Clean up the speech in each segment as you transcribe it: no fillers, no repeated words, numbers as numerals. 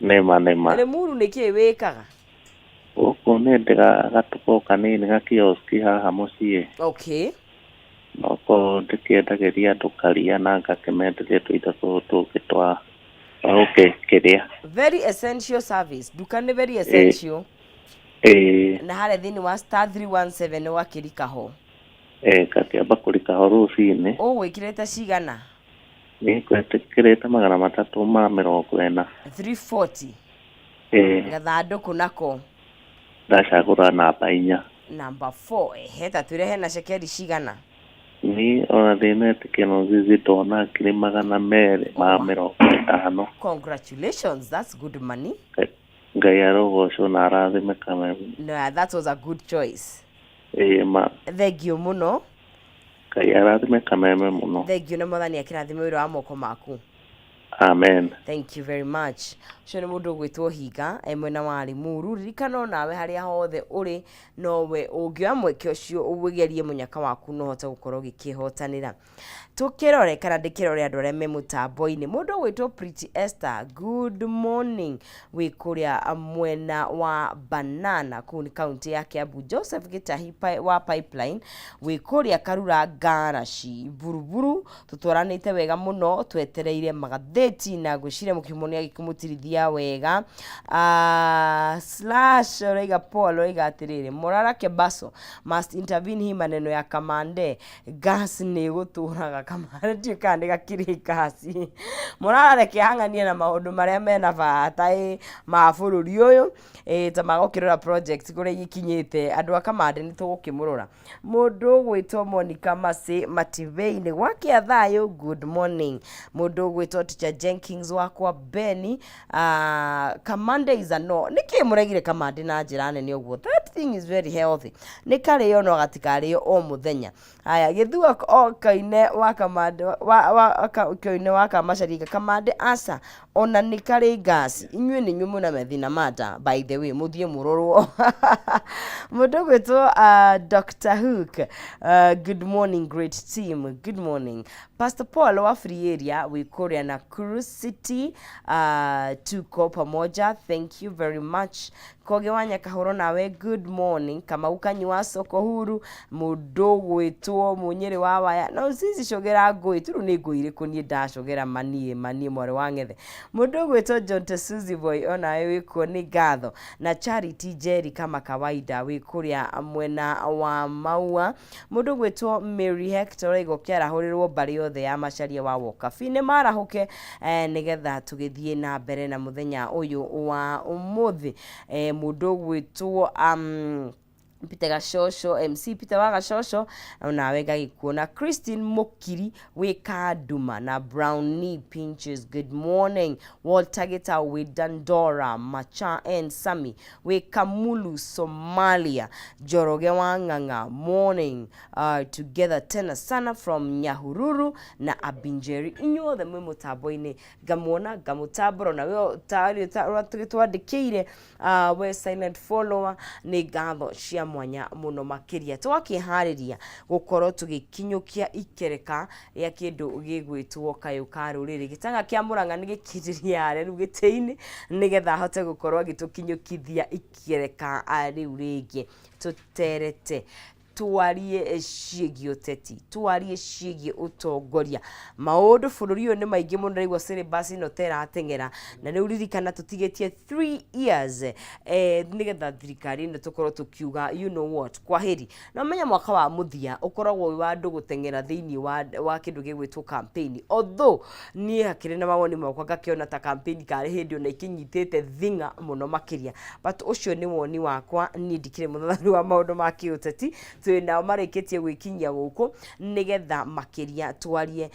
Nĩma nĩma. Limuru nĩ kĩĩ wĩkaga? Gũkũ nĩ ndĩ gatuko kanini ga kioski haha mũciĩ. Noko ndĩkĩendagĩria andũ karia na ngakĩmenderia tũindo tũtũ tũngĩ twa gũkĩrĩa. Very essential service, nduka nĩ very essential. Ĩĩ. Na harĩa thĩinĩ wa *317 ũgakĩrika ho. Ĩĩ, ngakĩamba kũrika ho rũcinĩ. Ũgwĩkĩrĩte cigana? Niĩ ngwĩkĩrĩte 340. 340. Ĩĩ. Gathandũkũ nako? Ndacagũra namba 4. Number 4, ehe, ta twĩre hena cekeri cigana? Niĩ ona ndinetĩkia no zizi ndona 250,000. Congratulations, that's good money. Ngai arogocwo na arathime Kameme. No, that was a good choice. Ĩĩ ma. Thengiũ mũno. Ngai arathime Kameme mũno. Thengiũ na Mwathani akĩrathime wĩra wa moko maku. Amen. Thank you very much. Ũcio nĩ mũndũ ũgwĩtwo Hinga e mwena wa Limuru. Ririkana o nawe harĩa hothe ũrĩ nowe ũngĩoya mweke ũcio ũgerie mũnyaka waku no ũhote gũkorwo ũgĩkĩhotanĩra. Tũkĩrore kana ndĩkĩrore andũ arĩa me mũtambo-inĩ. Mũndũ ũgwĩtwo Pretty Esther, good morning, wĩ kũrĩa mwena wa Banana kũu nĩ kaunti ya Kiambu. Joseph Gĩtahi wa Pipeline wĩ kũrĩa Karura Ngaraci Buruburu, tũtwaranĩte wega mũno, twetereire magathĩti na ngwĩciria mũkĩhumo nĩ agĩkĩmũtirithia wega. Slash ũraiga Paul ũraiga atĩrĩrĩ, Morara Kebaso must intervene hii maneno ya Kamande, gas nĩ ĩgũtũraga. Kamande ndiũĩ kana nĩ gakĩrĩ gas. Morara reke ahang'anie na maũndũ marĩa mena bata ĩ ma bũrũri ũyũ, ĩ ta magũkĩrora project kũrĩa ikinyĩte. Andũ a Kamande nĩ tũgũkĩmũrora. Mũndũ ũgwĩtwo Monica Masĩ Matibei-inĩ gwakĩa thayũ, good morning. Mũndũ ũgwĩtwo Teacher Jenkins wakwa Beni, Kamande is a no. Nĩkĩ mũregire Kamande na njĩra nene ũguo? That thing is very healthy. Nĩ karĩo no gatikarĩo o mũthenya. Haya, Gĩthua o Koine wa Kamande wa Koine wa Kamacarika, Kamande aca, ona nĩ karĩ ngasi. Inyuĩ nĩ inyuĩ mwĩna mathĩna ma nda, by the way, mũthiĩ mũrorwo. Mũndũ ũgwĩtwo Dr. Hook, good morning great team, good morning. Pastor Paul wa Free Area wĩ kũrĩa Nakuru City, tuko pamoja, thank you very much. Koge wa Nyakahũro nawe good morning. Kamau Kanyua Soko Huru, mũndũ ũgwĩtwo Mũnyĩrĩ wa Waya, no cici cogera ngũĩ, tu rĩu nĩ ngũĩ irĩkũ niĩ ndacogera maniĩ maniĩ mwarĩ wa ng'ethe. Mũndũ ũgwĩtwo John Tesuzi Boy onawe wĩkuo nĩ ngatho. Na Charity Njeri kama kawaida wĩ kũrĩa mwena wa Maua. Mũndũ ũgwĩtwo Mary Hector ũraiga ũkĩarahũrĩrwo mbarĩ yothe ya Macharia wa Wokabi nĩ marahũke nĩgetha tũgĩthiĩ na mbere na mũthenya ũyũ wa ũmũthĩ. Mũndũ ũgwĩtwo Peter Gacoco, MC Peter wa Gacoco, onawe ngagĩkuona. Christine Mũkiri wĩ Kanduma na Brownie Pinches, good morning. Walter Gĩtaũ wĩ Dandora, Macha and Sami wĩ Kamulu, Somalia. Njoroge wa Ng'ang'a, morning, together tena sana from Nyahururu na Abinjeri. Inyuothe mwĩ mũtambo-inĩ ngamuona ngamũtambũra, na we ũrĩa twandĩkĩire, we silent follower, nĩ ngatho cia mwanya mũno makĩria. Twakĩharĩria gũkorwo tũgĩkinyũkia ikereka rĩa kĩndũ gĩgwĩtwo kayũ ka rũrĩrĩ. Gĩtanga kĩa Mũrang'a nĩ gĩkindĩria harĩa rĩu gĩtĩ-inĩ nĩgetha ahote gũkorwo agĩtũkinyũkithia ikereka rĩu rĩngĩ tũterete, twarie ciĩgiĩ ũteti, twarie ciĩgiĩ ũtongoria. Maũndũ bũrũri ũyũ nĩ maingĩ mũno, ndaigua syllabus ĩno ta ĩrateng'era, na rĩu ririkana tũtigĩtie 3 years nĩgetha thirikari ĩno tũkorwo tũkiuga, you know what, kwaheri. Na ũmenye mwaka wa mũthia ũkoragwo wĩ wa andũ gũteng'era thĩinĩ wa kĩndũ gĩgwĩtwo campaign, although niĩ hakĩrĩ na mawoni makwa ngakĩona ta campaign karĩ hĩndĩ ona ikinyitĩte thing'a mũno makĩria, but ũcio nĩ woni wakwa, niĩ ndikĩrĩ mũthathaũri wa maũndũ ma kĩũteti. Twĩ nao marĩkĩtie gwĩkinyia gũkũ nĩgetha makĩria twarie,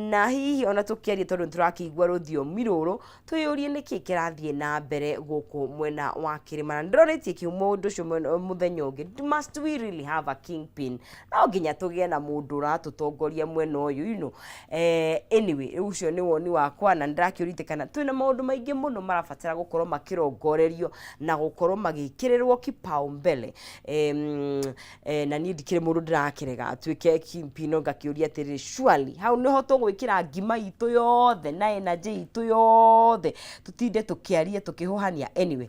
na hihi ona tũkĩaria, tondũ nĩtũrakĩigua rũthiomi rũrũ, twĩyũrie nĩkĩ kĩrathiĩ na mbere gũkũ mwena wa kĩrĩma. Na ndĩrorĩtie kĩhumo ũndũ ũcio mũthenya ũngĩ, must we really have a kingpin? No nginya tũgĩe na mũndũ ũratũtongoria mwena ũyũ? Anyway, rĩu ũcio nĩ woni wakwa, na nĩndĩrakĩũrĩtie kana twĩna maũndũ maingĩ mũno marabatara gũkorwo makĩrongorerio na gũkorwo magĩkĩrĩrwo kipaumbele. Na niĩ ndikĩrĩ mũndũ ndĩrakĩrega atuĩke kingpin, no ngakĩũria atĩrĩrĩ, surely hau nĩho tũgwĩkĩra ngima itũ yothe na energy itũ yothe, tũtinde tũkĩaria tũkĩhũhania? Anyway,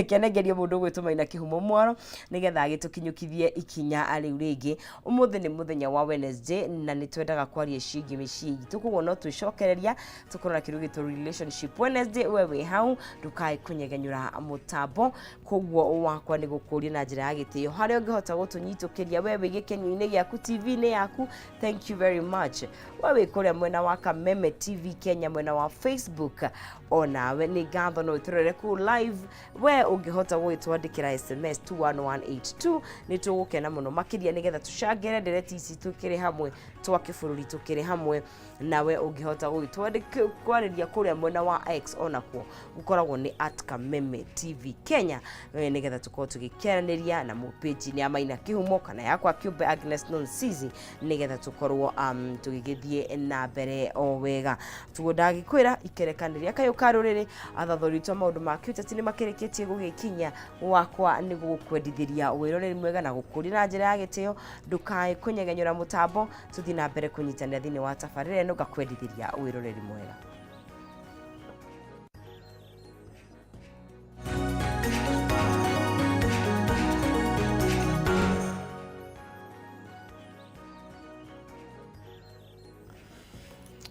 kenengerie mũndũ ũgwĩtwo Maina Kĩhumo Mwaro nĩgetha agĩtũkinyũkithie ikinya rĩu rĩngĩ. Ũmũthĩ nĩ mũthenya wa Wednesday na nĩ twendaga kwaria ciĩgiĩ mĩciĩ itũ, koguo no twĩcokereria tũkorwo na kĩndũ gĩtwo Relationship Wednesday. We wĩ hau, ndũkae kũnyegenyũra mũtambo. Koguo wakwa nĩ gũkũria na njĩra ya gĩtĩo, harĩa ũngĩhota gũtũnyitũkĩria, we wĩ gĩkenio-inĩ gĩaku, TV-inĩ yaku, thank you very much. We wĩ kũrĩa mwena wa Kameme TV Kenya, mwena wa Facebook, onawe nĩ ngatho, no ũtũrore kũu live. We ũngĩhota gũgĩtwandĩkĩra SMS 21182, nĩ tũgũkena mũno makĩria, nĩgetha tũcangĩre ndereti ici tũkĩrĩ hamwe, twake bũrũri tũkĩrĩ hamwe. Nawe ũngĩhota gũgĩtwarĩria kũrĩa mwena wa X, onakuo gũkoragwo nĩ @KamemeTV Kenya, nĩgetha tũkorwo tũgĩkĩaranĩria na page-inĩ ya Maina Kĩhumo kana yakwa kĩũmbe Agnes Nonsizi, nĩgetha tũkorwo tũgĩgĩthiĩ na mbere o wega. Tuguo ndagĩkwĩra, ikerekanĩria kayũ ka rũrĩrĩ, athathũri twa maũndũ ma kĩũteti nĩ makĩrĩkĩtie gũgĩkinya. Wakwa nĩ gũgũkwendithĩria wĩroreri mwega na gũkũria na njĩra ya gĩtĩo, ndũkae kũnyegenyũra mũtambo, tũthiĩ na mbere kũnyitanĩra thĩinĩ wa tabarĩra ĩno. Ngakwendithĩria wĩroreri mwega.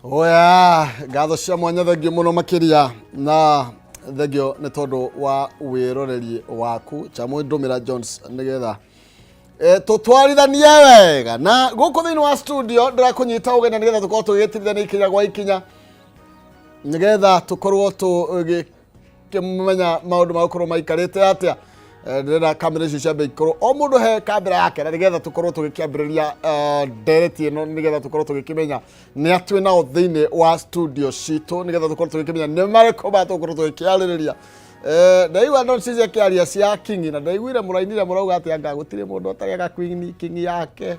Oya, ngatho cia mwanya, thengio mũno makĩria, na thengio nĩ tondũ wa wĩroreri waku. Chamwe ndũmĩra Jones nĩgetha tũtwarithanie wega na gũkũ thĩinĩ wa studio. Ndĩrakũnyita ũgeni nĩgetha tũkorwo tũgĩgĩtirithania ikinya gwa ikinya, nĩgetha tũkorwo tũgĩkĩmenya maũndũ magũkorwo maikarĩte atĩa. Ndĩrenda kamera icio ciambe ikorwo o mũndũ he kamera yake, na nĩgetha tũkorwo tũgĩkĩambĩrĩria ndereti ĩno, nĩgetha tũkorwo tũgĩkĩmenya nĩ atwĩ nao thĩinĩ wa studio citũ, nĩgetha tũkorwo tũgĩkĩmenya nĩ marĩkũ ma tũgũkorwo tũgĩkĩarĩrĩria. Ndaigua no cici akĩaria cia kingi, na ndaiguire mũrainire mũrauga atĩ anga gũtirĩ mũndũ atarĩaga queen kingi yake,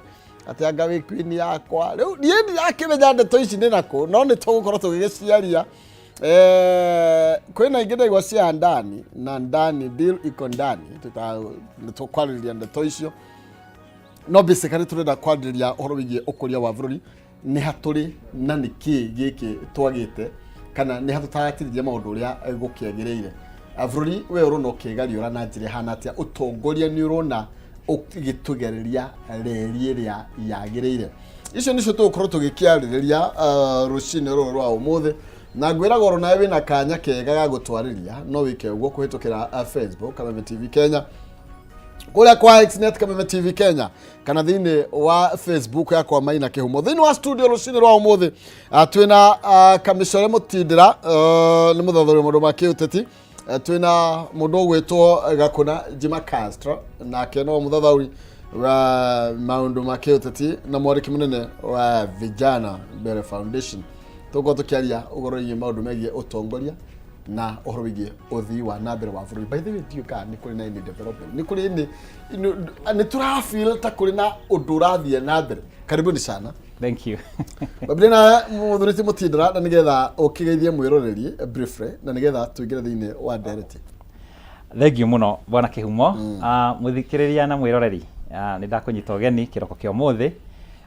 atĩ anga wĩ queen yakwa. Rĩu niĩ ndirakĩmenya ndeto ici nĩ nakũ, no nĩ tũgũkorwo tũgĩgĩciaria. Kwĩna ingĩ ndaigua cia ndani na ndani, deal iko ndani, nĩ tũkwarĩrĩria ndeto icio. No basically tũrenda kwarĩrĩria ũhoro wĩgiĩ ũkũria wa bũrũri, nĩ hatũrĩ na nĩ kĩĩ gĩkĩ twagĩte, kana nĩ hatũtaratirithia maũndũ ũrĩa gũkĩagĩrĩire. Bũrũri we ũrona ũkĩgariũra na njĩra ĩhana atĩa? Ũtongoria nĩ ũrona ũgĩtũgereria reri ĩrĩa yagĩrĩire? Icio nĩcio tũgũkorwo tũgĩkĩarĩrĩria rũcinĩ rũrũ rwa ũmũthĩ, na ngwĩraga oro nawe wĩna kanya kega ga gũtwarĩria, no wĩke ũguo kũhĩtũkĩra Facebook Kameme TV Kenya, kũrĩa kwa Xnet Kameme TV Kenya, kana thĩinĩ wa Facebook yakwa Maina Kĩhumo. Thĩinĩ wa studio rũcinĩ rwa ũmũthĩ, twĩna Kamĩcore Mũtindĩra, nĩ mũthathũri maũndũ ma kĩũteti. Twĩna mũndũ ũgwĩtwo Gakũna Jima Castro, nake no mũthathaũri wa maũndũ ma kĩũteti na mwandĩki mũnene wa Vijana Mbere Foundation. Tũgũkorwo tũkĩaria ũhoro wĩgiĩ maũndũ megiĩ ũtongoria na ũhoro wĩgiĩ ũthii wa na mbere wa bũrũri. By the way, ndiũĩ kana nĩ kũrĩ na any development, nĩ kũrĩ nĩ tũrafeel ta kũrĩ na ũndũ ũrathiĩ na mbere. Karibuni sana. Thank you. Babire na mũthuri ti Mũtindĩra, na nĩgetha ũkĩgeithie mwĩroreri briefly, na nĩgetha tũingĩre thĩinĩ wa ndereti. Thank you mũno, bwana Kĩhumo. Mũthikĩrĩria na mwĩroreri, nĩ ndakũnyita ũgeni kĩroko kĩa ũmũthĩ,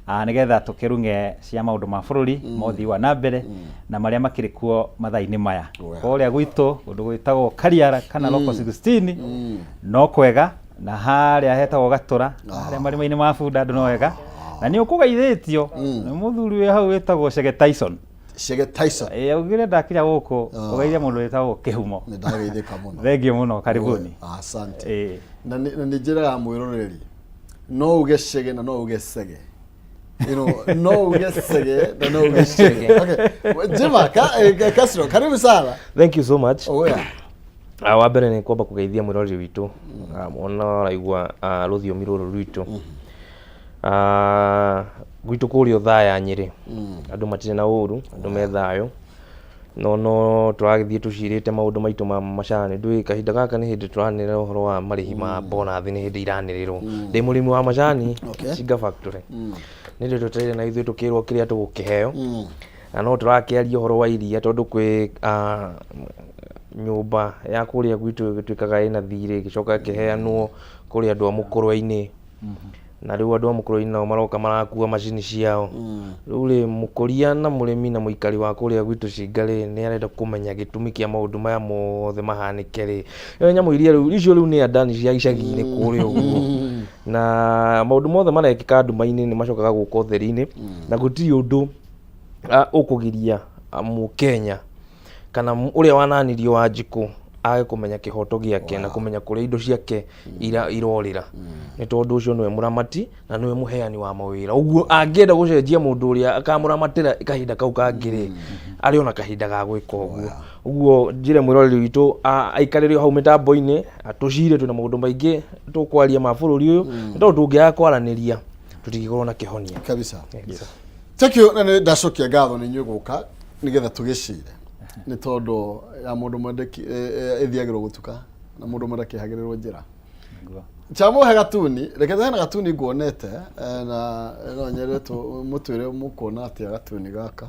nĩgetha tũkĩrung'e cia maũndũ ma bũrũri, ma ũthii wa na mbere na marĩa makĩrĩ kuo mathaa-inĩ maya. Kũrĩa gwitũ kũndũ gwĩtagwo Kariara kana Local 16 no kwega, na harĩa hetagwo Gatũra, harĩa marima-inĩ ma bunda, andũ no wega, na nĩ ũkũgeithĩtio nĩ mũthuri wĩ hau wĩtagwo Chege Tyson. Chege Tyson. Ĩ, augire ndakinya gũkũ ũgeithie mũndũ wĩtagwo Kĩhumo. Nĩ ndageithĩka mũno. Thengiũ mũno, karibuni. Asante. Na nĩ njĩraga mwĩroreri no uge Chege na no uge Sege. No uge Sege na no uge Chege. Okay. Jima Castro, karibu sana. Thank you so much. Oh yeah. Wa mbere nĩ kwamba kũgeithia mwĩroreri witũ, mwana ũraigua rũthiomi rũrũ rwitũ. Gwitũ kũrĩa Othaya Nyĩrĩ, andũ matirĩ na ũru, andũ me thayũ, no tũragĩthiĩ tũcirĩte maũndũ maitũ ma macani. Ndũĩ kahinda gaka nĩ hĩndĩ tũranĩrĩra ũhoro wa marĩhi ma bonathi, nĩ hĩndĩ iranĩrĩrwo. Ndĩ mũrĩmi wa macani. Chinga Factory nĩ hĩndĩ twetereire na ithuĩ tũkĩrwo kĩrĩa tũgũkĩheo, na no tũrakĩaria ũhoro wa iria, tondũ kwĩ nyũmba ya kũrĩa gwitũ ĩgĩtuĩkaga ĩna thirĩ, ĩgĩcoka ĩkĩheanwo kũrĩ andũ a mũkũrwe-inĩ. Na rĩu andũ a mũkũrwe-inĩ nao maroka marakua macini ciao. Rĩu rĩ, mũkũria na mũrĩmi na mũikari wa kũrĩa gwitũ Cinga rĩ, nĩ arenda kũmenya gĩtũmi kĩa maũndũ maya mothe mahanĩke rĩ. Nĩũĩ nyamũ iria rĩu, icio rĩu nĩ andani cia icagi-inĩ kũrĩa ũguo. Na maũndũ mothe marekĩka nduma-inĩ nĩ macokaga gũka ũtheri-inĩ, na gũtirĩ ũndũ ũkũgiria mũkenya kana ũrĩa wananirio Wanjikũ age kũmenya kĩhoto gĩake na kũmenya kũrĩa indo ciake irorĩra. Nĩ tondũ ũcio nĩwe mũramati na nĩwe mũheani wa mawĩra. Ũguo angĩenda gũcenjia mũndũ ũrĩa akamũramatĩra kahinda kau kangĩ rĩ, arĩ ona kahinda ga gwĩka ũguo. Ũguo njĩre mwĩroreri witũ aikarĩre o hau mĩtambo-inĩ atũcire, twĩna maũndũ maingĩ tũkwaria ma bũrũri ũyũ, nĩ tondũ tũngĩaga kwaranĩria tũtingĩkorwo na kĩhonia. Kabisa. Yes. Thank you, na nĩ ndacokia ngatho nĩ inyuĩ gũka nĩgetha tũgĩcire, nĩ tondũ ya mũndũ mwendeki ĩthiagĩrwo gũtuka na mũndũ mwendeki ahagĩrĩrwo njĩra. Chamũhe gatuni, reke hena gatuni nguonete na no nyende mũtwĩre mũkuona atĩa gatuni gaka.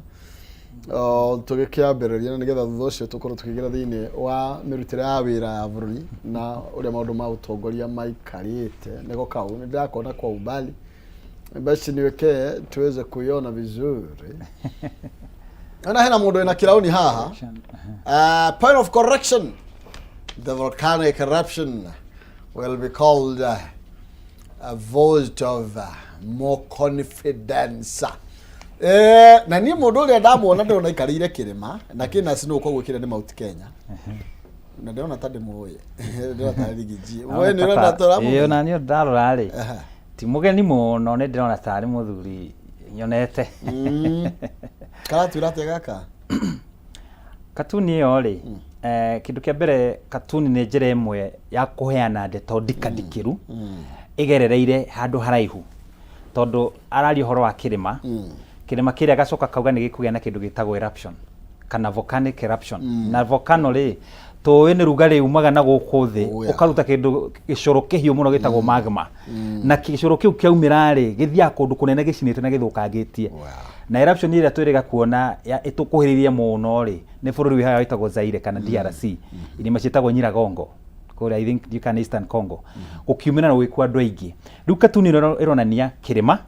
Tũgĩkĩambĩrĩria na nĩgetha thutha ũcio tũkorwo tũkĩingĩra thĩinĩ wa mĩrutĩre ya wĩra ya bũrũri na ũrĩa maũndũ ma ũtongoria maikarĩte. Nĩko kau nĩ ndĩrakona kwa umbali, basi niwekee tuweze kuiona vizuri. Ona hena mũndũ wĩna kĩrauni haha. Point of correction, the volcanic eruption will be called a vote of more confidence. Na niĩ mũndũ ũrĩa ndamuona ndĩrona aikarĩire kĩrĩma na kĩna snow, koguo kĩrĩa nĩ Mount Kenya, na ndĩrona ta ndĩmũĩ, ndĩrona ta Riggy G. We nĩ ũrona ta ũramũmenya? Ĩĩ, ona niĩ ndarora rĩ, ti mũgeni mũno, nĩ ndĩrona tarĩ mũthuri nyonete. Karatwĩra atĩa gaka? Katuni ĩyo rĩ, kĩndũ kĩa mbere, katuni nĩ njĩra ĩmwe ya kũheana ndeto ndikandikĩru ĩgerereire handũ haraihu, tondũ araria ũhoro wa kĩrĩma, kĩrĩma kĩrĩa agacoka kauga nĩ gĩkũgĩa na kĩndũ gĩtagwo eruption kana volcanic eruption. Na volcano rĩ, tũĩ nĩ rugarĩ umaga na gũkũ thĩ, ũkaruta kĩndũ gĩcũrũ kĩhiũ mũno gĩtagwo magma, na gĩcũrũ kĩu kĩaumĩra rĩ, gĩthiaga kũndũ kũnene gĩcinĩte na gĩthũkangĩtie. Na eruption ĩrĩa twĩrĩga kuona ĩtũkuhĩrĩirie mũno rĩ, nĩ bũrũri wĩ harĩa wĩtagwo Zaire kana DRC, irĩma ciĩtagwo Nyiragongo kũrĩa, I think you can Eastern Congo, gũkiumĩra na gũgĩkua andũ aingĩ. Rĩu katuni ĩno ĩronania kĩrĩma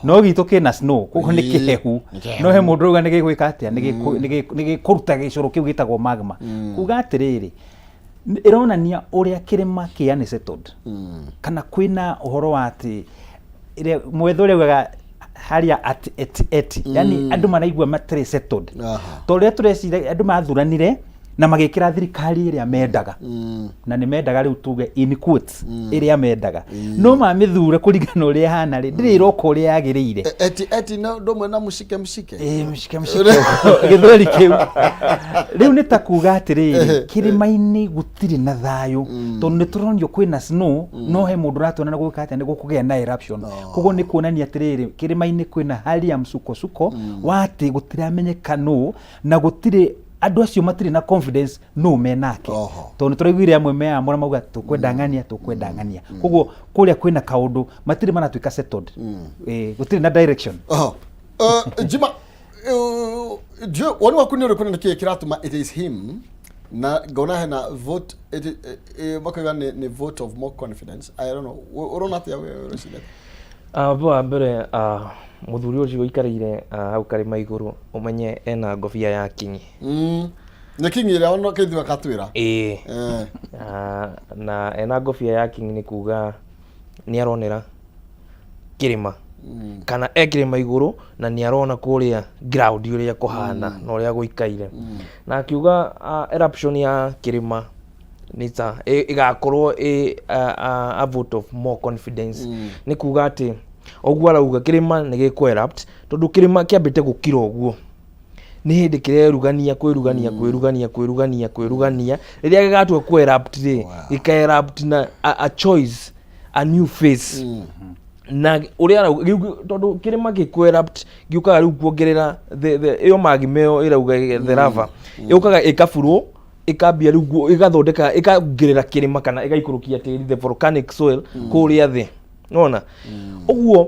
no gitũ kĩna snow, koguo nĩ kĩhehu, no he mũndũ ũrauga nĩ gĩgwĩka atĩa, nĩ gĩkũruta gĩcũrũ kĩu gĩtagwo magma. Kuga atĩrĩrĩ, ĩronania ũrĩa kĩrĩma kĩ unsettled, kana kwĩna ũhoro wa atĩ mwetho ũrĩa ugaga harĩa ati eti eti, yani andũ maraigua matirĩ settled, tondũ rĩrĩa tũreciria andũ mathuranire na magĩkĩra thirikari ĩrĩa mendaga, na nĩ mendaga rĩu tuge in quotes ĩrĩa mendaga, no mamĩthure kũringana na ũrĩa ĩhana rĩ, ndĩrĩ ĩroka ũrĩa yagĩrĩire. Eti eti no ndũmwe na mshike mshike. Ĩĩ, mshike mshike gĩthweri kĩu rĩu nĩ ta kuga atĩrĩrĩ, kĩrĩma-inĩ gũtirĩ na thayũ, tondũ nĩ tũronio kwĩna snow, no he mũndũ ũratwĩra na gwĩka atĩa, nĩ gũkũgĩa na eruption. Koguo nĩ kuonania atĩrĩrĩ, kĩrĩma-inĩ kwĩna hali ya msukosuko wa atĩ gũtiramenyeka nũ, na gũtirĩ andũ acio matirĩ na confidence nũ menake, tondũ nĩ tũraiguire amwe meyamũra mauga tũkwenda ng'ania, tũkwenda ng'ania. Koguo kũrĩa kwĩna kaũndũ matirĩ maratuĩka settled. Gũtirĩ na direction. Oho. Jima, ndiũĩ woni waku nĩ ũrĩkũ na nĩkĩĩ kĩratũma it is him, na ngona hena vote it, makauga nĩ vote of more confidence. I don't know. Ũrona atĩa we ũreciria? Ũndũ wa mbere, mũthuri ũcio ũikarĩire hau karĩma igũrũ, ũmenye ena ngobia ya kinyi. Nĩ kinyi ĩrĩa ono kĩthu akatwĩra. Ĩĩ. Na ena ngobia ya kinyi nĩ kuga nĩ aronera kĩrĩma kana e kĩrĩma igũrũ, na nĩ arona kũrĩa ground ũrĩa kũhana na ũrĩa gũikaire, na akiuga eruption ya kĩrĩma nĩ ta ĩgakorwo ĩ a vote of more confidence. Nĩ kuga atĩ ũguo arauga kĩrĩma nĩ gĩkũ erupt, tondũ kĩrĩma kĩambĩte gũkira ũguo nĩ hĩndĩ kĩrerugania, kwĩrugania, kwĩrugania, kwĩrugania, kwĩrugania. Rĩrĩa gĩgatua kũ erupt rĩ, gĩka erupt na a choice, a new face. Na ũrĩa arauga rĩu, tondũ kĩrĩma gĩkũ erupt gĩũkaga rĩu kuongerera ĩyo magima ĩyo ĩrauga the lava yũkaga ĩkaburwo, ĩkambia rĩu ĩgathondeka, ĩkaongerera kĩrĩma kana ĩgaikũrũkia tĩri, the volcanic soil kũrĩa thĩ. Nona ũguo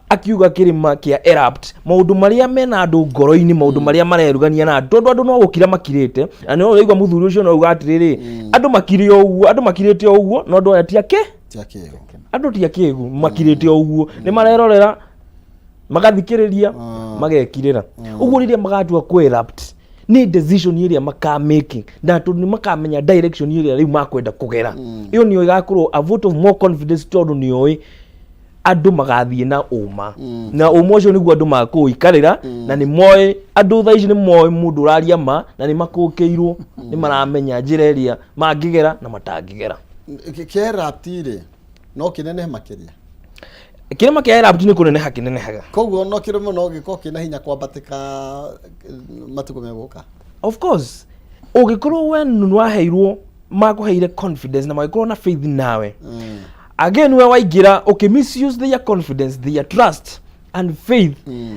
akiuga kĩrĩma kĩa erupt, maũndũ marĩa mena andũ ngoro-inĩ, maũndũ marĩa marerugania na andũ, tondũ andũ no gũkira makirĩte. Na nĩ ũraigua mũthuri ũcio no auga atĩrĩrĩ, andũ makire o ũguo, andũ makirĩte o ũguo, no andũ aya ti ake. Ti akĩo. Andũ ti akĩgu, makirĩte o ũguo, nĩ marerorera, magathikĩrĩria, magekirĩra ũguo. Rĩrĩa magatua kũ erupt nĩ decision ĩrĩa maka making, na tondũ nĩ makamenya direction ĩrĩa rĩu makwenda kũgera, ĩyo nĩyo ĩgakorwo a vote of more confidence, tondũ nĩoĩ andũ magathiĩ na ũma, na ũma ũcio nĩguo andũ makũikarĩra. Na nĩ moĩ andũ thaa ici nĩ moĩ mũndũ ũraria ma, na nĩ makũkĩirwo, nĩ maramenya njĩra ĩrĩa mangĩgera na matangĩgera. Kĩeratirĩ no kĩnenehe makĩria. Kĩrĩma kĩa erupt nĩ kũneneha kĩnenehaga. Koguo no kĩrĩma no gĩkorwo kĩna hinya kwambatĩka matukũ megũka. Of course, ũngĩkorwo we nĩ waheirwo, makũheire confidence na magĩkorwo na faith nawe, again we waingĩra ũkĩ misuse their confidence, their trust and faith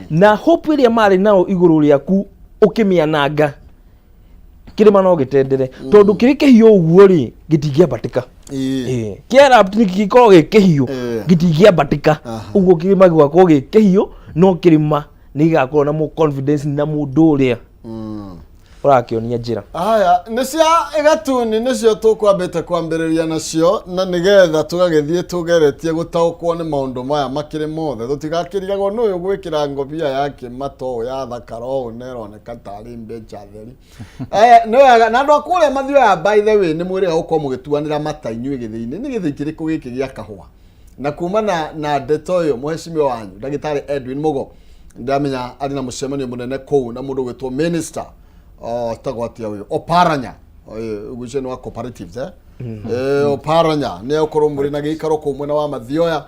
na hope ĩrĩa marĩ nao igũrũ rĩaku, ũkĩmĩananga, kĩrĩma no gĩtendere, tondũ kĩrĩ kĩhiũ ũguo rĩ, gĩtingĩambatĩka. Kĩerupt nĩ gĩkoragwo gĩ kĩhiũ, gĩtingĩambatĩka. Ũguo kĩrĩma gĩgakorwo gĩ kĩhiũ, no kĩrĩma nĩ gĩgakorwo na more confidence na mũndũ ũrĩa ũrakĩonia njĩra. Haya, nĩ cia gatuni nĩcio tũkwambĩte kwambĩrĩria nacio, na nĩgetha tũgagĩthiĩ tũgeretie gũtaũkwo nĩ maũndũ maya makĩrĩ mothe, tũtigakĩrigagwo nĩ ũyũ gwĩkĩra ngobia ya kĩmato ũũ ya thakara ũũ na ĩroneka tarĩ mbeca theri. Nĩ wega na andũ a kũrĩa mathioya, by the way, nĩ mwĩrĩga gũkorwo mũgĩtuanĩra mata inyuĩ gĩthĩi-inĩ. Nĩ gĩthĩi kĩrĩkũ gĩkĩ gĩa kahũa? Na kuma na ndeto ĩyo, mũhecimiwa wanyu ndagĩtarĩ Edwin Mugo, ndamenya arĩ na mũcemanio mũnene kũu na mũndũ ũgwĩtwo minister tagwo atĩa ũyũ, Oparanya ũguo nĩ wa cooperatives, eh? Oparanya nĩ ũkorwo mũrĩ na gĩikaro kũu mwena wa Mathioya,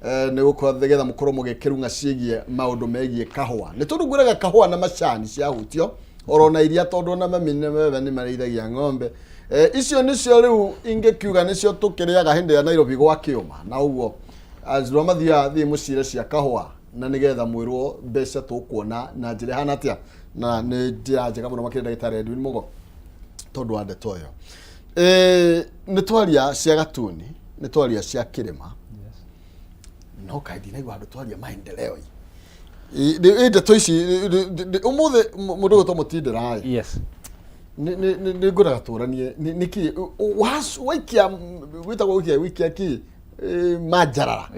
nĩ gũkorwo nĩgetha mũkorwo mũgĩkĩrung'a ciĩgiĩ maũndũ megiĩ kahũa, nĩ tondũ ngwĩraga kahũa na macani ciahutio orona iria, tondũ ona mami na baba nĩ marĩithagia ng'ombe. Icio nĩcio rĩu ingĩkiuga nĩcio tũkĩrĩaga hĩndĩ ya Nairobi gwakĩũma, na ũguo azirwa mathiaga thiĩ mũcire cia kahũa, na nĩgetha mwĩrwo mbeca tũkuona na njĩra ĩhana atĩa, na nĩ njĩra njega mũno makĩria, ndagĩtarĩ Edwin Mugo, tondũ wa ndeto ĩyo. Nĩ twaria cia gatuni, nĩ twaria cia kĩrĩma, no kaĩ ndinaigua handũ twaria maendeleo. Ĩ ndeto ici ũmũthĩ mũndũ ũgwĩtwo mũtindĩra ĩ, nĩ ngwendaga tũranie nĩkĩ waikia gwĩtagwo gũikia gũikia kĩ manjarara.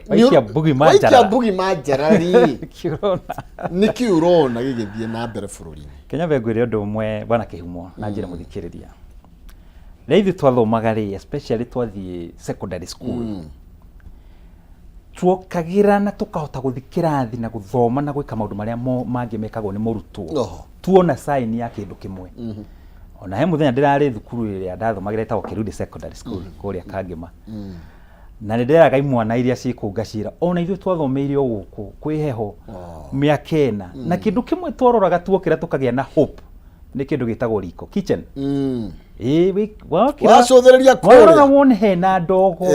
Waikia mbugi manjarara. Waikia mbugi manjarari. Kĩũrona. Nĩkĩ ũrona gĩgĩthiĩ na mbere bũrũri-inĩ? Kenya ngwĩre ũndũ ũmwe, bwana Kĩhumo, na njĩre mũthikĩrĩria. Rĩrĩa ithuĩ twathomaga rĩ, especially twathiĩ secondary school, tuokagĩra na tũkahota gũthiĩ kĩrathi na gũthoma na gwĩka maũndũ marĩa mangĩ mekagwo nĩ mũrutwo. Tuona sign ya kĩndũ kĩmwe. Ona he mũthenya ndĩrarĩ thukuru ĩrĩa ndathomagĩra ĩtagwo Kĩrudi Secondary School kũrĩa Kangema. Na nĩ ndĩreraga imwana iria ciĩ kũu ngacira, ona ithuĩ twathomeire o gũkũ kwĩ heho mĩaka 4, na kĩndũ kĩmwe twaroraga tuokĩra tũkagĩa na hope nĩ kĩndũ gĩtagwo riko, kitchen. Ĩĩ, Wacũthĩrĩria warora kũrĩa wone hena ndogo,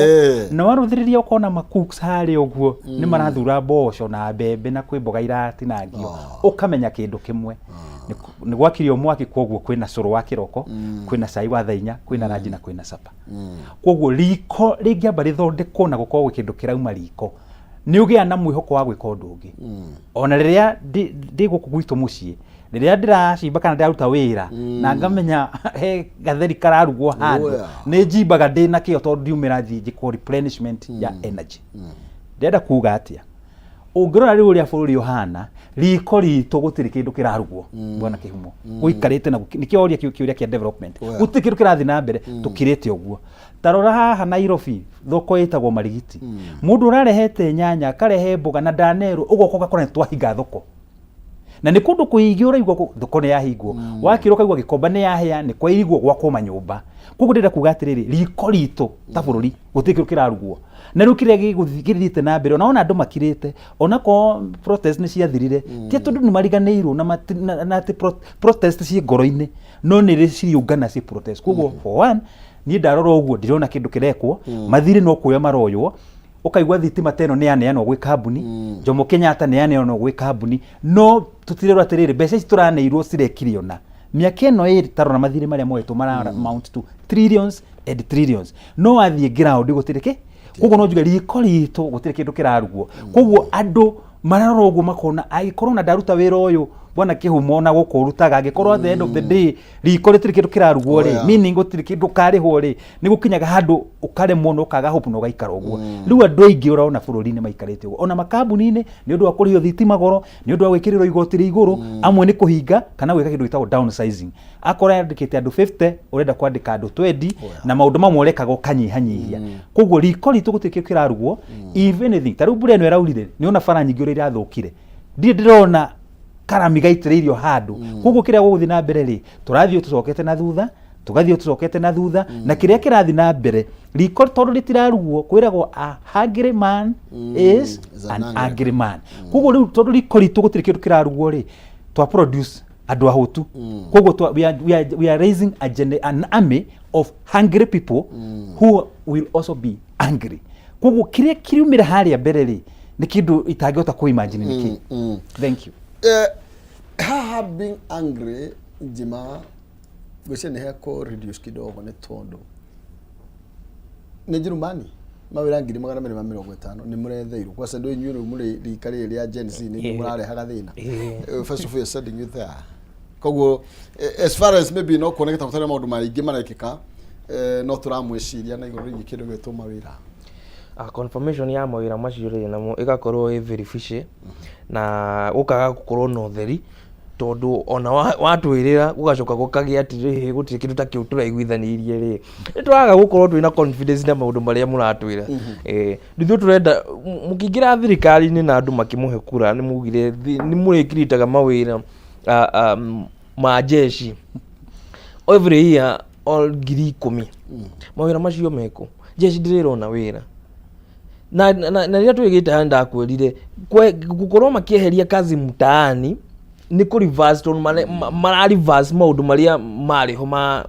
na warũthĩrĩria ũkona macooks harĩa ũguo nĩ marathura mboco na mbembe na kwĩ mboga iratinangio, ũkamenya kĩndũ kĩmwe. Nĩ gwakirio mwaki, koguo kwĩna cũrũ wa kĩroko, kwĩna cai wa thaa 4, kwĩna ranji na kwĩna capa. Koguo riko rĩngĩamba rĩthondekwo na gũkorwo gwĩ kĩndũ kĩrauma riko, nĩ ũgĩa na mwĩhoko wa gwĩka ũndũ ũngĩ. Ona rĩrĩa ndĩ gũkũ gwitũ mũciĩ, rĩrĩa ndĩracimba kana ndĩraruta wĩra na ngamenya he gatheri kararugwo handũ, nĩ njimbaga ndĩ na kĩo, tondũ ndiumĩra thiĩ njĩkwo replenishment ya energy. Ndĩrenda kuga atĩa? Ũngĩrora rĩu ũrĩa bũrũri ũhana, riko ritũ gũtirĩ kĩndũ kĩrarugwo, bwana Kĩhumo, gũikarĩte na nĩkĩo oria kĩũria kĩa development. Gũtirĩ kĩndũ kĩrathiĩ na mbere, tũkirĩte ũguo. Ta rora haha Nairobi, thoko ĩtagwo Marigiti, mũndũ ũrarehete nyanya, akarehe mboga na ndanerwo, ũgoka ũgakora nĩ twahinga thoko, na nĩ kũndũ kũingĩ ũraigua thoko nĩ yahingwo, wakĩra ũkaigua Gĩkomba nĩ yahĩa, nĩ kwairigwo gwakwo manyũmba. Koguo ndĩrenda kuga atĩrĩrĩ, riko ritũ ta bũrũri gũtirĩ kĩndũ kĩrarugwo, na rĩu kĩrĩa gĩthiĩte na mbere, ona wona andũ makirĩte, onakorwo protest nĩ ciathirire, ti tondũ nĩ mariganĩirwo na atĩ protest ciĩ ngoro-inĩ, no nĩ rĩ ciriũngana ciĩ protest. Koguo for one, niĩ ndarora ũguo ndirona kĩndũ kĩrekwo. Mathirĩ no kuoya maroywo, ũkaigua thitima ta ĩno nĩ yaneanwo gwĩ kambuni Jomo Kenyatta, nĩ yaneanwo gwĩ kambuni, no tũtirerwo atĩrĩrĩ, mbeca ici tũraneirwo cirekire ona mĩaka ĩno ĩrĩ. Tarora mathirĩ marĩa moetwo mara amount to trillions and trillions, no wathiĩ ground gũtirĩ kĩ. Koguo no njuge riko ritũ gũtirĩ kĩndũ kĩrarugwo. Koguo andũ mararora ũguo makona angĩkorwo na ndaruta wĩra ũyũ Bwana Kĩhumo na gũkũ ũrutaga, angĩkorwo at the end of the day riko rĩtirĩ kĩndũ kĩrarugwo rĩ, meaning gũtirĩ kĩndũ ũkarĩhwo rĩ, nĩ gũkinyaga handũ ũkaremwo na ũkaga hope na ũgaikara ũguo. Rĩu andũ aingĩ ũrona bũrũri-inĩ maikarĩte ũguo, ona makambuni-inĩ, nĩ ũndũ wa kũrĩhio thitima goro, nĩ ũndũ wa gwĩkĩrĩrwo igoti rĩa igũrũ, amwe nĩ kũhinga kana gwĩka kĩndũ gĩtagwo downsizing. Akorwo yandĩkĩte andũ 50, ũrenda kwandĩka andũ 20, na maũndũ mamwe ũrekaga ũkanyihanyihia. Koguo riko ritũ gũtirĩ kĩndũ kĩrarugwo. If anything, ta rĩu mbura ĩno ĩraurire, nĩ ona bara nyingĩ ũrĩa irathũkire, ndirĩ ndĩrona karami gaitĩrĩirio handũ. Koguo kĩrĩa gũgũthiĩ na mbere rĩ, tũrathiĩ tũcokete na thutha, tũgathiĩ tũcokete na thutha, na kĩrĩa kĩrathiĩ na mbere, riko tondũ rĩtirarugwo, kwĩragwo a hungry man is is an an angry angry man. Koguo rĩu tondũ riko ritũ gũtirĩ kĩndũ kĩrarugwo rĩ, twa produce andũ ahũtu. Koguo we are raising an army of hungry people who will also be angry. Koguo kĩrĩa kĩriumĩra harĩa mbere rĩ, nĩ kĩndũ itangĩhota kũ imagine nĩ kĩ. Thank you. Haha being angry, njima ngwĩciria nĩ hekũ reduce kidogo, nĩ tondũ nĩ Njerumani mawĩra 250,000 nĩ mũretheirwo kwaca andũ inyuĩ rĩu mũrĩ rika rĩrĩ rĩa Gen Z nĩ inyuĩ mũrarehaga thĩna. First of all, you're sending you there. Koguo as far as maybe no kuoneke ta gũtarĩ maũndũ maingĩ marekĩka, no tũramwĩciria na igũrũ rĩgiĩ kĩndũ gĩtwo mawĩra. Confirmation ya mawĩra macio rĩ, namo ĩgakorwo ĩ very fishy na gũkaga gũkorwo na ũtheri, tondũ ona watwĩrĩra gũgacoka gũkagĩa atĩrĩrĩ, gũtirĩ kĩndũ ta kĩu tũraiguithanĩirie rĩ, nĩ tũraga gũkorwo twĩna confidence na maũndũ marĩa mũratwĩra. Ithuĩ tũrenda mũkĩingĩra thirikari-inĩ na andũ makĩmũhe kura, nĩ mugire nĩ mũrĩkiritaga mawĩra ma jeshi every year all 10,000. Mawĩra macio mekũ? Jeshi ndĩrĩrona wĩra na rĩrĩa twĩgĩte haha ndakwĩrire gũkorwo makĩeheria kazi mtaani nĩ kũ reverse, tondũ mara reverse maũndũ marĩa marĩ ho ma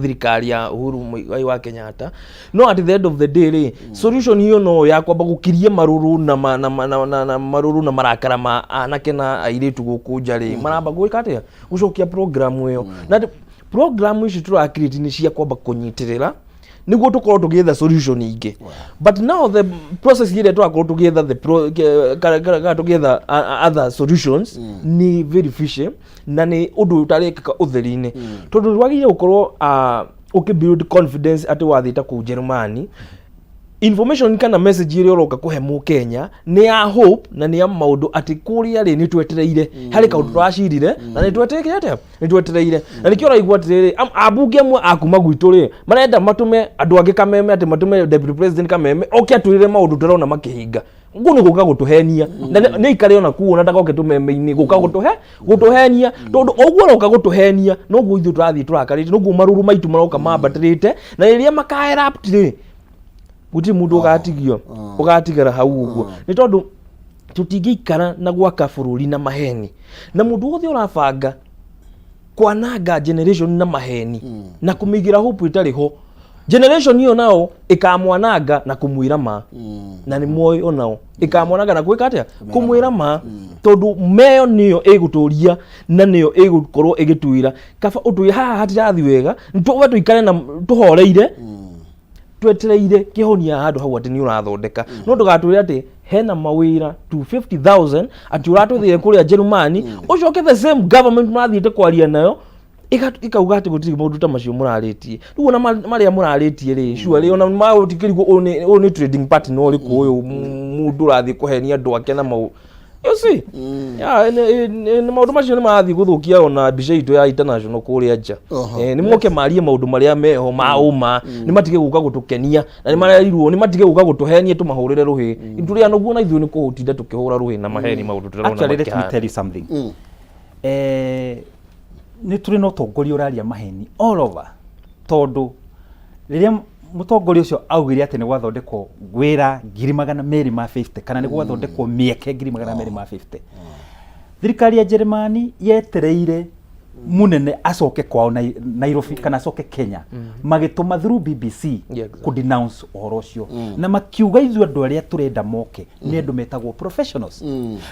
thirikari ya Uhuru Muigai wa Kenyatta. No at the end of the day rĩ, solution hiyo no ya kwamba gũkiria marũrũ na, ma, na, ma- na, na, na marũrũ na marakara ma anake na airĩtu gũkũ nja rĩ, maramba gwĩka atĩa gũcokia program ĩyo. Na program ici tũra create nĩ cia kwamba kũnyitĩrĩra nĩguo tũkorwo tũgĩetha solution ingĩ, but now the process ĩrĩa tũrakorwo tũgĩetha the pro, ke- kana kana- kana tũgĩetha other solutions nĩ very fishy na nĩ ũndũ ũtarekĩka ũtheri-inĩ, tondũ wagĩrĩire gũkorwo ũkĩ build confidence atĩ wathiĩ ta kũu Jerumani, information kana message ĩrĩa ũroka kũhe mũkenya nĩ ya hope na nĩ ya maũndũ atĩ kũrĩa rĩ, nĩ twetereire harĩ kaũndũ tũracirire na nĩ twetereire atĩa, nĩ twetereire. Na nĩkĩo ũraigua atĩrĩrĩ, ambunge amwe a kuma gwitũ rĩ, marenda matũme andũ angĩ Kameme, atĩ matũme deputy president Kameme oke atwĩrĩre maũndũ tũrona makĩhinga. Guo nĩ gũka gũtũhenia na nĩ aikare ona kuo na ndagoke tũmeme-inĩ gũka gũtũhenia, tondũ o ũguo aroka gũtũhenia noguo ithuĩ tũrathiĩ tũrakarĩte, noguo marũrũ maitũ maroka mambatĩrĩte, na rĩrĩa maka erupt rĩ, gũtirĩ mũndũ ũgatigio ũgatigara hau ũguo, nĩ tondũ tũtingĩikara na gwaka bũrũri na maheni, na mũndũ wothe ũrabanga kwananga generation na maheni na kũmĩigĩra hope ĩtarĩ ho, generation ĩyo nao ĩkamwananga na kũmwĩra ma, na nĩ moĩ onao ĩkamwananga na gwĩka atĩa, kũmwĩra ma, tondũ meyo nĩyo ĩgũtũria na nĩyo ĩgũkorwo ĩgĩtwĩra kaba ũtwĩre haha hatirathi wega, we tũikare na tũhoreire twetereire kĩhonia handũ hau atĩ nĩ ũrathondeka. No ndũgatwĩre atĩ hena mawĩra 250,000 atĩ ũratũthire kũrĩa Jerumani, ũcoke the same government mũrathiĩte kwaria nayo ĩkauga atĩ gũtirĩ maũndũ ta macio mũrarĩtie. Rĩu ona marĩa mũrarĩtie rĩ, surely ona magũtikĩrigwo ũyũ nĩ trading partner ũrĩkũ ũyũ mũndũ ũrathiĩ kũhenia andũ ake na mau, you see? Yeah, nĩ maũndũ macio nĩ marathiĩ gũthũkia ona mbica itũ ya international kũrĩa nja. Nĩ moke marie maũndũ marĩa meho ma ũma, nĩ matige gũka gũtũkenia na nĩ marerirwo nĩ matige gũka gũtũhenia tũmahũrĩre rũhĩ. Tũrĩ anoguo na ithuĩ nĩ kũtinda tũkĩhũra rũhĩ na maheni maũndũ tũrona Actually, let me makĩhana. tell you something. Nĩ tũrĩ na ũtongoria ũraria maheni all over, tondũ rĩrĩa mũtongoria ũcio augire atĩ nĩ gwathondekwo wĩra 250,000 kana nĩ gwathondekwo mĩeke 250,000, thirikari ya Jeremani yetereire munene acoke kwao Nairobi kana acoke Kenya, magĩtũma through BBC kũ denounce ũhoro ũcio na makiuga ithuĩ andũ arĩa tũrenda moke nĩ andũ metagwo professionals,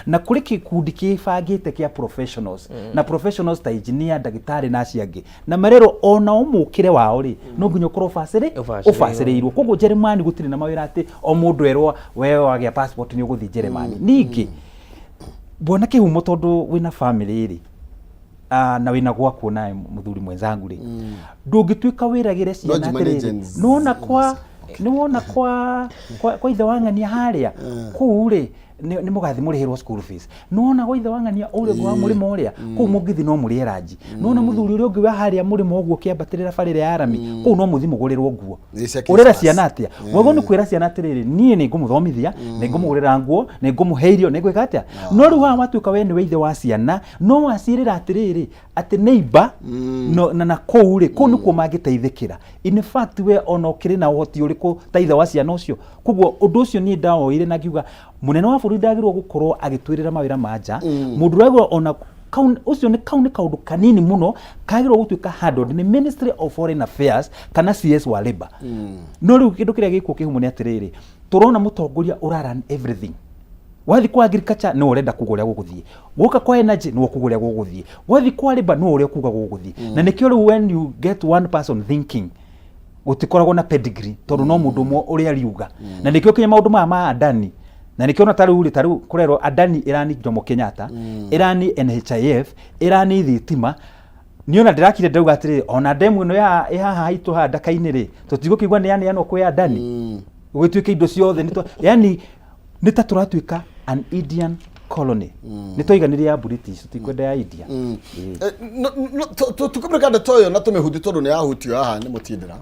na kũrĩ gĩkundi kĩbangĩte kĩa professionals, na professionals ta engineer, ndagĩtarĩ na acio angĩ, na marerwo onao mũkĩre wao rĩ, no nginya ũkorwo Ũbacĩrĩirwo. Ũbacĩrĩirwo. Koguo Jeremani gũtirĩ na mawĩra atĩ o mũndũ erwo we wagĩa passport nĩ ũgũthiĩ Jeremani. Ningĩ Bwana Kĩhumo, tondũ wĩna family rĩ, na wĩna gwaku nawe mũthuri mwenzangu rĩ, ndũngĩtuĩka wĩragĩre ciana No njimanĩte atĩrĩrĩ, nĩwona kwa nĩwona kwa ithe wa ng'ania harĩa kũu rĩ, nĩ mũgathi mũrĩhĩrwo school fees. Nĩwona gwa ithe wa ng'ania ũrĩa ũngĩ wa mũrĩmo ũrĩa kũu mũngĩthi no mũrĩe ranji. Nĩwona mũthuri ũrĩa ũngĩ wa harĩa mũrĩmo ũguo ũkĩambatĩrĩra bara ĩrĩa ya rami kũu no mũthi mũgũrĩrwo nguo. Nĩ cia Ũrera Christmas. ciana atĩa? Wagwo nĩ kwĩra ciana atĩrĩrĩ, niĩ nĩ ngũmũthomithia, nĩ ngũmũgũrĩra nguo, nĩ ngũmũhe irio, nĩ ngwĩka atĩa. No rĩu haha watuĩka we nĩwe ithe wa ciana, no waciĩrĩra atĩrĩrĩ, atĩ neighbor no, na kũu rĩ, kũu nĩkuo mangĩteithĩkĩra. In fact we ona ũkĩrĩ na ũhoti ũrĩkũ ta ithe wa ciana ũcio? Koguo ũndũ ũcio niĩ ndawoire na ngiuga mũnene wa bũrũri ndagĩrĩirwo gũkorwo agĩtwĩrĩra mawĩra ma nja. Mũndũ ũrĩa agĩrĩirwo ona kau ũcio nĩ kau nĩ kaũndũ kanini mũno kagĩrĩirwo gũtuĩka handled nĩ Ministry of Foreign Affairs kana CS wa Labour. No rĩu kĩndũ kĩrĩa gĩkuo Kĩhumo nĩ atĩrĩrĩ, tũrona mũtongoria ũra run everything. Wathiĩ kwa agriculture nĩwe ũrenda kuga ũrĩa gũgũthiĩ, woka kwa energy nĩwe ũkuga ũrĩa gũgũthiĩ, wathiĩ kwa labour nĩwe ũrĩa ũkuga gũgũthiĩ. Na nĩkĩo rĩu when you get one person thinking, gũtikoragwo na pedigree, tondũ no mũndũ ũmwe ũrĩa ariuga. Na nĩkĩo kinya maũndũ maya ma Adani, na nĩkĩo ona tarĩu rĩ, tarĩu kũrerwo Adani ĩrani Jomo Kenyatta, ĩrani NHIF, ĩrani thitima. Niĩ ona ndĩrakire ndauga atĩrĩrĩ, ona ndemu ĩno ya ĩ haha haitũ haha Ndaka-inĩ rĩ, tũtigũkĩigua nĩ yaneanwo kwĩ Adani, gũgĩtuĩka indo ciothe nĩ yani nĩ ta tũratuĩka an Indian colony. Nĩ twaiganĩria ya British, tũtikwenda ya India. Tukĩmũrĩka ndeto ĩyo na tũmĩhutie tondũ nĩ yahutio haha nĩ mũtindĩra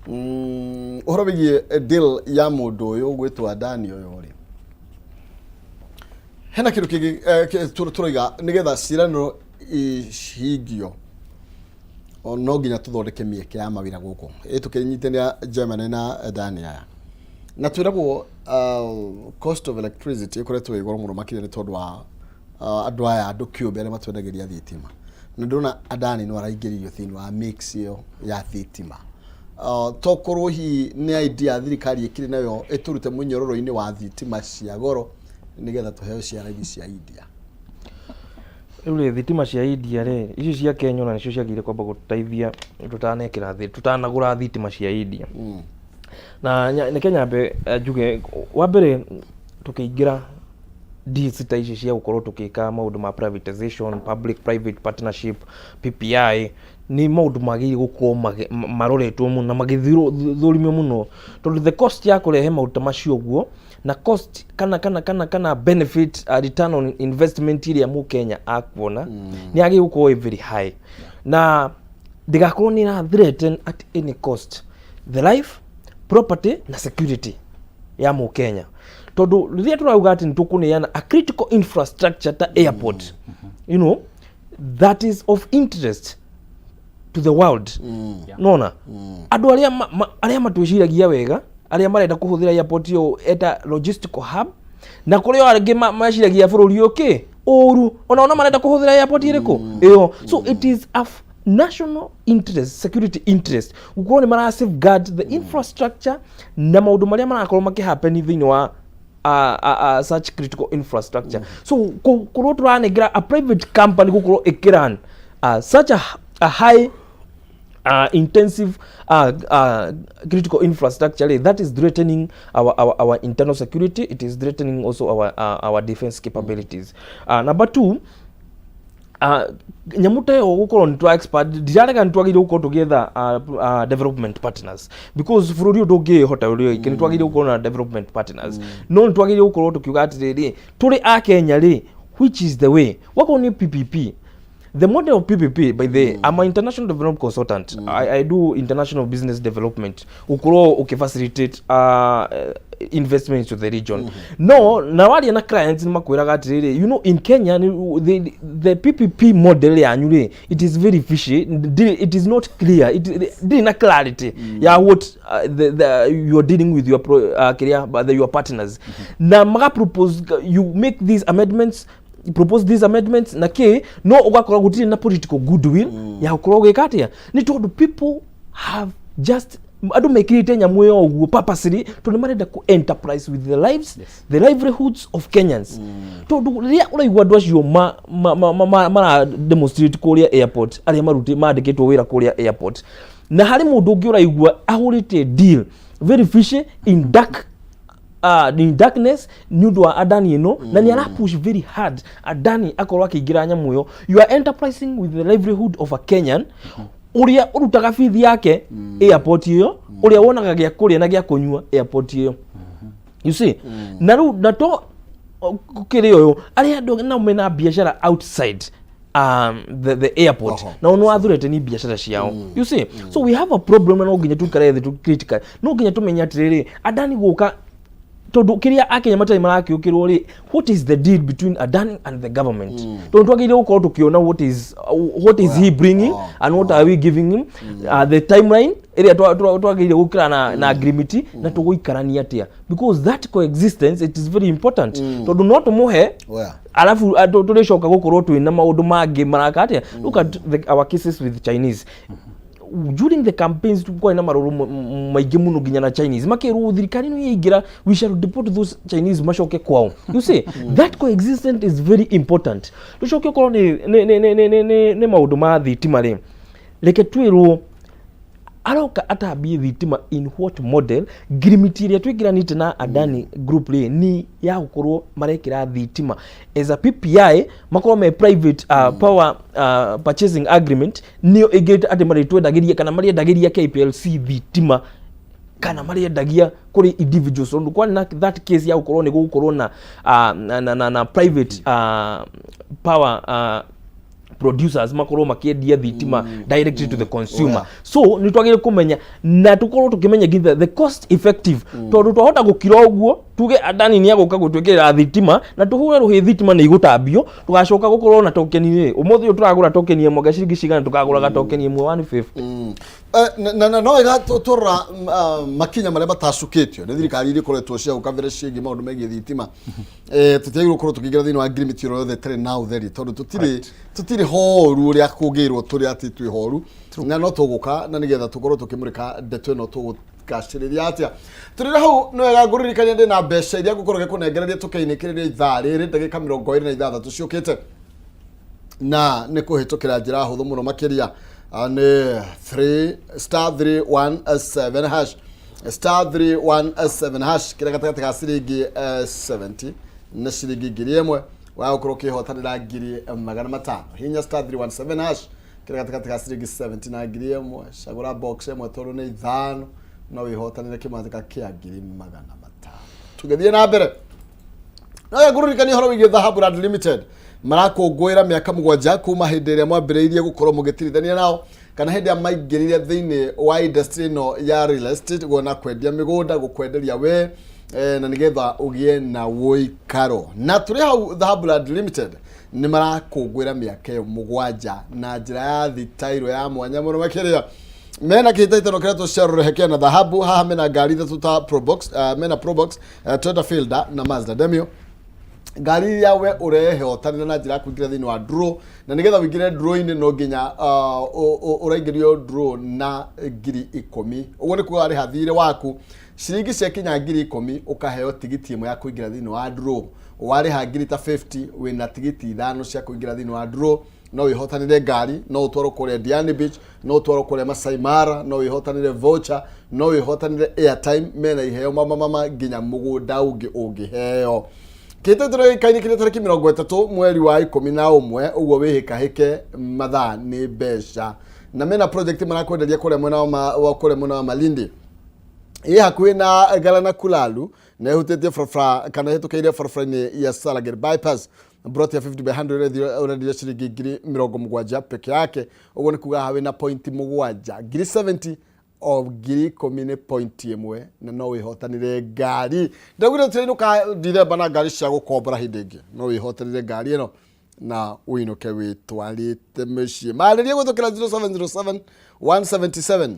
ũhoro wĩgiĩ deal ya mũndũ ũyũ gwĩtwo Adani ũyũ rĩ, hena kĩndũ kĩngĩ tũroiga nĩgetha ciĩranĩro ihingio no nginya tũthondeke mĩeke ya mawĩra gũkũ ĩ tũkĩnyitanĩra Germany na Adani aya, na twĩragwo cost of electricity ĩkoretwo ĩ goro mũno makĩria nĩ tondũ wa andũ aya, andũ kĩũmbe arĩa matwendagĩria thitima, na ndĩrona Adani no araingĩririo thĩinĩ wa mix ĩyo ya thitima. Tokorwo hihi nĩ idea thirikari ĩkĩrĩ nayo ĩtũrute mũnyororo-inĩ wa thitima cia goro nĩgetha tũheo cia raithi cia India. Rĩu rĩ, thitima cia India rĩ, icio cia Kenya ona nĩcio ciagĩrĩire kwamba gũtũteithia tũtanekĩra tũtanagũra thitima cia India. Na reke nyambe njuge, wa mbere tũkĩingĩra deals ta ici cia gũkorwo tũgĩka maũndũ ma privatization, public private partnership, PPI, nĩ maũndũ magĩrĩire gũkorwo maroretwo mũno na magĩthũrimwo mũno, tondũ the cost ya kũrehe maũndũ ta macio ũguo na cost kana benefit, return on investment ĩrĩa mũkenya akuona nĩ yagĩrĩire gũkorwo ĩ very high, na ndĩgakorwo nĩ ĩra threaten at any cost the life, property na security ya mũkenya, tondũ rĩrĩa tũrauga atĩ nĩ tũkũneana a critical infrastructure ta airport that is of interest to the world, nona andũ arĩa arĩa matwĩciragia wega, arĩa marenda kũhũthĩra airport ĩyo eta logistical hub, na kũrĩ o angĩ meciragia bũrũri ũyũ kĩ ũru ona marenda kũhũthĩra airport ĩrĩkũ ĩyo. So it is a national interest, security interest, gũkorwo nĩ mara safeguard the infrastructure na maũndũ marĩa marakorwo makĩhappen thĩinĩ wa such critical infrastructure. So korwo tũranengera a private company gũkorwo ĩkĩrun such a high intensive critical infrastructure rĩ, that is threatening our internal security. It is threatening also our defense capabilities. Number two, nyamũ ta ĩyo gũkorwo nĩ twa expert, ndirarega nĩ twagĩrĩirwo gũkorwo tũgĩetha development partners, because bũrũri ũyũ ndũngĩhota ũrĩ wike. Nĩ twagĩrĩirwo gũkorwo na development partners, no nĩ twagĩrĩirwo gũkorwo tũkiuga atĩrĩrĩ, tũrĩ a Kenya rĩ, which is the way? Wakorwo nĩ PPP, the model of PPP, by the I'm an international development consultant. I do international business development, ukorwo ukifacilitate investment to the region. No na waria na clients nĩ makwĩraga atĩrĩrĩ, in Kenya the PPP model yanyu rĩ, it is very fishy. It is not clear, it ndĩrĩ na clarity ya what the you are dealing with your kĩrĩa your partners, na maga propose, you make these amendments, propose these amendments na kä no ũgakora gũtirĩ na political goodwill ya gũkorwo ũgĩka atĩa, nĩ tondũ people have just andũ mekĩrĩte nyamũ ĩyo ũguo purposely tondũ nĩ marenda ku enterprise with the lives, the livelihoods of Kenyans, tondũ rĩrĩa ũraigua andũ acio mara demonstrate kũrĩa airport, arĩa maruti mandĩkĩtwo wĩra kũrĩa airport, na harĩ mũndũ ũngĩ ũraigua ahũrĩte deal very fishy in dark. In darkness nĩ ũndũ wa Adani ĩno, na nĩ ara push very hard Adani akorwo akĩingĩra nyamũ ĩyo. You are enterprising with the livelihood of a Kenyan ũrĩa ũrutaga bithi yake airport ĩyo, ũrĩa wonaga gĩa kũrĩa na gĩa kũnyua airport ĩyo, you see. Na rĩu na to kĩrĩ ũyũ arĩa andũ nao mena biacara outside the airport. Nao nĩ wathurete ni biacara ciao, you see. So we have a problem, na no nginya tuikare thĩ tu critical, no nginya tumenye atĩrĩrĩ, Adani gũka tondũ kĩrĩa Akenya matarĩ marakĩũkĩrwo rĩ, what is the deal between Adani and the government? Tondũ twagĩrĩire gũkorwo tũkĩona what is he bringing and what are we giving him, the timeline ĩrĩa twagĩrĩire gũkĩra na agreement na tũgũikarania atĩa, because that coexistence, it is very important, tondũ no tũmũhe alafu tũrĩcoka gũkorwo twĩna maũndũ mangĩ maraka atĩa. Look at our cases with Chinese during the campaigns. Kwarĩ na marũrũ maingĩ mũno nginya na Chinese makĩrwo thirikari ĩno yaingĩra, we shall deport those Chinese macoke kwao, you see. That coexistence is very important. Tũcoke okorwo nĩ maũndũ ma thitima rĩ, reke twĩrwo aroka atambie thitima in what model. Ngirimiti ĩrĩa twĩkĩranĩte na Adani Group rĩ, ni ya gũkorwo marekĩra thitima as a PPI, makorwo me private power purchasing agreement, nĩyo ĩngĩte atĩ marĩtwendagĩria kana marĩendagĩria KPLC thitima kana marĩendagia kũrĩ individuals, tondũ kwarĩ na that case ya gũkorwo nĩ gũgũkorwo na private power producers makorwo makiendia thitima directly to the consumer. So nĩ twagĩrĩire kũmenya na tũkorwo tũkĩmenya nginya the cost effective, tondũ twahota gũkira ũguo tuge Adani nĩ agũka gũtwĩkĩrĩra thitima na tũhũre rũhĩ, thitima nĩ igũtambio, tũgacoka gũkorwo na tokeni rĩ, ũmũthĩ ũyũ tũragũra tokeni ĩmwe ga ciringi cigana? Tũkagũraga tokeni ĩmwe 150. Na no wega tũrora makinya marĩa matacukĩtio nĩ thirikari iria ikoretwo cia gũkabĩra ciĩgiĩ maũndũ megiĩ thitima. Tũtiagĩrĩirwo gũkorwo tũkĩingĩra thĩinĩ wa ngirimiti ĩno yothe ĩtarĩ na ũtheri, tondũ tũtirĩ horu ũrĩa kũngĩrwo tũrĩ atĩ twĩ horu, na no tũgũka na nĩgetha tũkorwo tũkĩmũrĩka ndeto ĩno tũgũgacĩrĩria atĩa. Tũrĩ hau nĩ wega ngũririkania ndĩ na mbeca iria ngũkorwo ngĩkũnengereria tũkĩinĩkĩrĩria ithaa rĩrĩ ndagĩka 26 ciũkĩte, na nĩ kũhĩtũkĩra njĩra hũthũ mũno makĩria. Nĩ 3 star 317 hash, star 317 hash, kĩrĩa gatagatĩ ga ciringi 70 na ciringi 1000 wa gũkorwo ũkĩhotanĩra 500,000. Hinya star 317 hash, kĩrĩa gatagatĩ ga ciringi 70 na 1000, cagũra box ĩmwe tondũ nĩ ithano, no wĩhotanĩre kĩmatĩka kĩa 500,000. Tũgĩthiĩ na mbere, no ngũririkania ũhoro wĩgiĩ Dhahabu Land Limited. Marakũngũĩra mĩaka 7 kuma hĩndĩ ĩrĩa mwambĩrĩirie gũkorwo mũgĩtirithania nao, kana hĩndĩ ĩrĩa maingĩrire thĩinĩ wa industry ĩno ya real estate na kwendia mĩgũnda, gũkwenderia we na nĩgetha ũgĩe na ũikaro. Na tũrĩ hau, Dhahabu Land Limited nĩ marakũngũĩra mĩaka ĩyo 7 na njĩra ya thitairũ ya mwanya mũno makĩria. Mena kĩhĩtahĩtano kĩretwo Chevrolet na Dhahabu. Haha mena ngari ithatũ ta Probox, mena Probox, Toyota Fielder na Mazda Demio, ngari iria we ũrehotanĩra na njĩra ya kũingĩra thĩinĩ wa draw. Na nĩgetha ũingĩre draw-inĩ no nginya ũraingĩrio draw na 10,000. Ũguo nĩ kuga warĩha thirĩ waku ciringi ciakinya 10,000, ũkaheo tigiti ĩmwe ya kũingĩra thĩinĩ wa draw. Warĩha ngiri ta 50, wĩna tigiti ithano cia kũingĩra thĩinĩ wa draw. No wĩhotanĩre ngari, no ũtwarwo kũrĩa Diani Beach, no ũtwarwo kũrĩa Masai Mara, no wĩhotanĩre voucher, no wĩhotanĩre airtime. Mena iheo mama mama, nginya mũgũnda ũngĩ ũngĩheo. Kĩhĩtahĩtano gĩkaine kĩrĩa tarĩki 30 mweri wa 11, ũguo wĩhĩkahĩke, mathaa nĩ mbeca. Na mena project marakwenderia kũrĩa mwena wa kũrĩa mwena wa Malindi, ĩ hakuhĩ na Galana Kulalu na ĩhutĩtie barabara kana ĩhĩtũkĩire barabara-inĩ ya Salagate Bypass. Plot ya 50 by 100 ũrenderio ciringi 70,000 peke yake. Ũguo nĩ kuga haha wĩna point mũgwanja, ngiri 70 o 10,000 nĩ point ĩmwe, na no wĩhotanĩre ngari. Ndaugire tũrainũka Dithemba na ngari cia gũkombora. Hĩndĩ ĩngĩ no wĩhotanĩre ngari ĩno na ũinũke wĩtwarĩte mũciĩ. Marĩrie gũtũkĩra 0707 177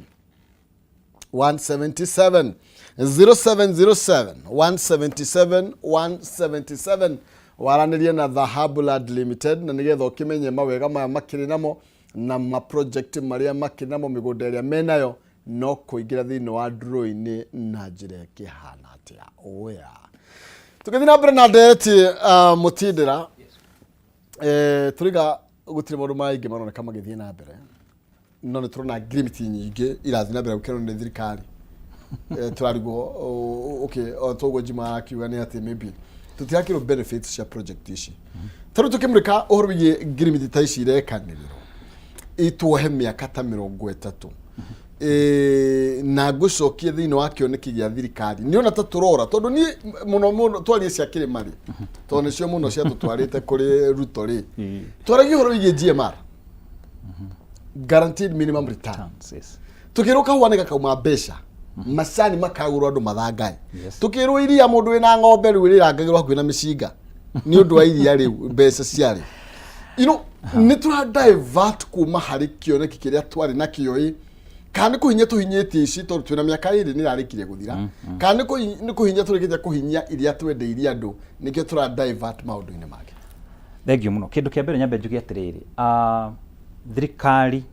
177, 0707 177 177, waranĩrie na Dhahabu Land Limited na nĩgetha ũkĩmenye mawega maya makĩrĩ namo na ma project marĩa makĩrĩ namo, mĩgũnda ĩrĩa menayo, no kũingĩra thĩinĩ wa draw-inĩ na njĩra ĩkĩhana atĩa. Oya, tũgĩthiĩ na mbere na ndereti, mũtindĩra tũriga gũtirĩ maũndũ maingĩ maroneka magĩthiĩ na mbere, no nĩ tũrona ngirimiti nyingĩ irathiĩ na mbere gũkĩrwo nĩ thirikari. Tũrarigwo okay, o toguo Juma akiuga nĩ atĩ maybe tũtirakĩrwo benefits cia project ici. Ta rĩu tũkĩmũrĩka ũhoro wĩgiĩ ngirimiti ta ici irekanĩrĩrwo ituohe mĩaka ta 30, na ngũcokie thĩinĩ wa kĩoneki gĩa thirikari nĩ ona ta tũrora, tondũ niĩ mũno mũno twarie cia kĩrĩma rĩ, tondũ nĩcio mũno ciatũtwarĩte kũrĩ Ruto rĩ, twaragia ũhoro wĩgiĩ GMR, guaranteed minimum return. Yes. Tukirwo kahũa nĩ gakauma mbeca, macani makagũrwo andũ mathangae. Tukirwo iria, mũndũ wĩna ng'ombe rĩu rĩrangagĩrwo hakuhĩ na mĩcinga nĩ ũndũ wa iria rĩu mbeca ciarĩ nĩ tũra divert kuma harĩ kĩoneki kĩrĩa twarĩ nakĩo ĩ, kana nĩ kũhinyia tũhinyĩtie ici tondũ twĩna mĩaka 2 nĩ ĩrarĩkirie gũthira, kana nĩ kũhinyia tũrĩkĩtie kũhinyia iria twendeirie andũ, nĩkĩo tũra divert maũndũ-inĩ mangĩ? Thengiũ mũno. Kĩndũ kĩa mbere nyambe njuge atĩrĩrĩ, thirikari,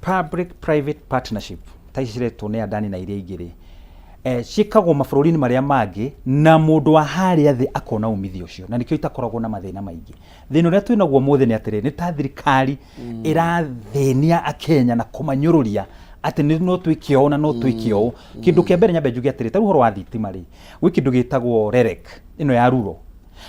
public private partnership ta ici ciretwo nĩ Adani na iria ingĩ rĩ, ciĩkagwo mabũrũri-inĩ marĩa mangĩ na mũndũ wa harĩa thĩ akona umithio ũcio, na nĩkĩo itakoragwo na mathĩna maingĩ. Thĩna ũrĩa twĩnaguo ũmũthĩ nĩ atĩrĩrĩ, nĩ ta thirikari ĩrathĩnia Akenya na kũmanyũrũria atĩ nĩ no twĩke ũũ na no twĩke ũũ. Kĩndũ kĩa mbere nyambe njuge atĩrĩrĩ, ta rĩu ũhoro wa thitima rĩ, gwĩ kĩndũ gĩtagwo REREC ĩno ya rural,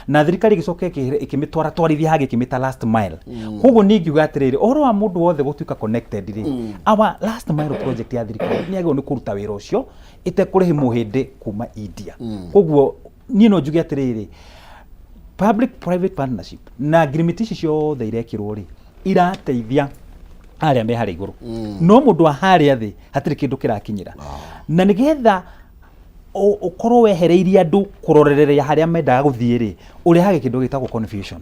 na thirikari ĩgĩcoka ĩkĩmĩtwara twarithia hangĩ ĩkĩmĩta last mile. Koguo niĩ ingiuga atĩrĩrĩ, ũhoro wa mũndũ wothe gũtuĩka connected rĩ, our last mile project ya thirikari nĩ yagĩrĩirwo nĩ kũruta wĩra ũcio ĩtekũrĩhi mũhĩndĩ kuma India. Koguo niĩ no njuge atĩrĩrĩ, public private partnership na ngirimiti ici ciothe irekĩrwo rĩ, irateithia arĩa me harĩa igũrũ, no mũndũ wa harĩa thĩ hatirĩ kĩndũ kĩrakinyĩra. Na nĩgetha ũkorwo wehereirie andũ kũrorereria harĩa mendaga gũthiĩ rĩ, ũrehaga kĩndũ gĩtagwo confusion.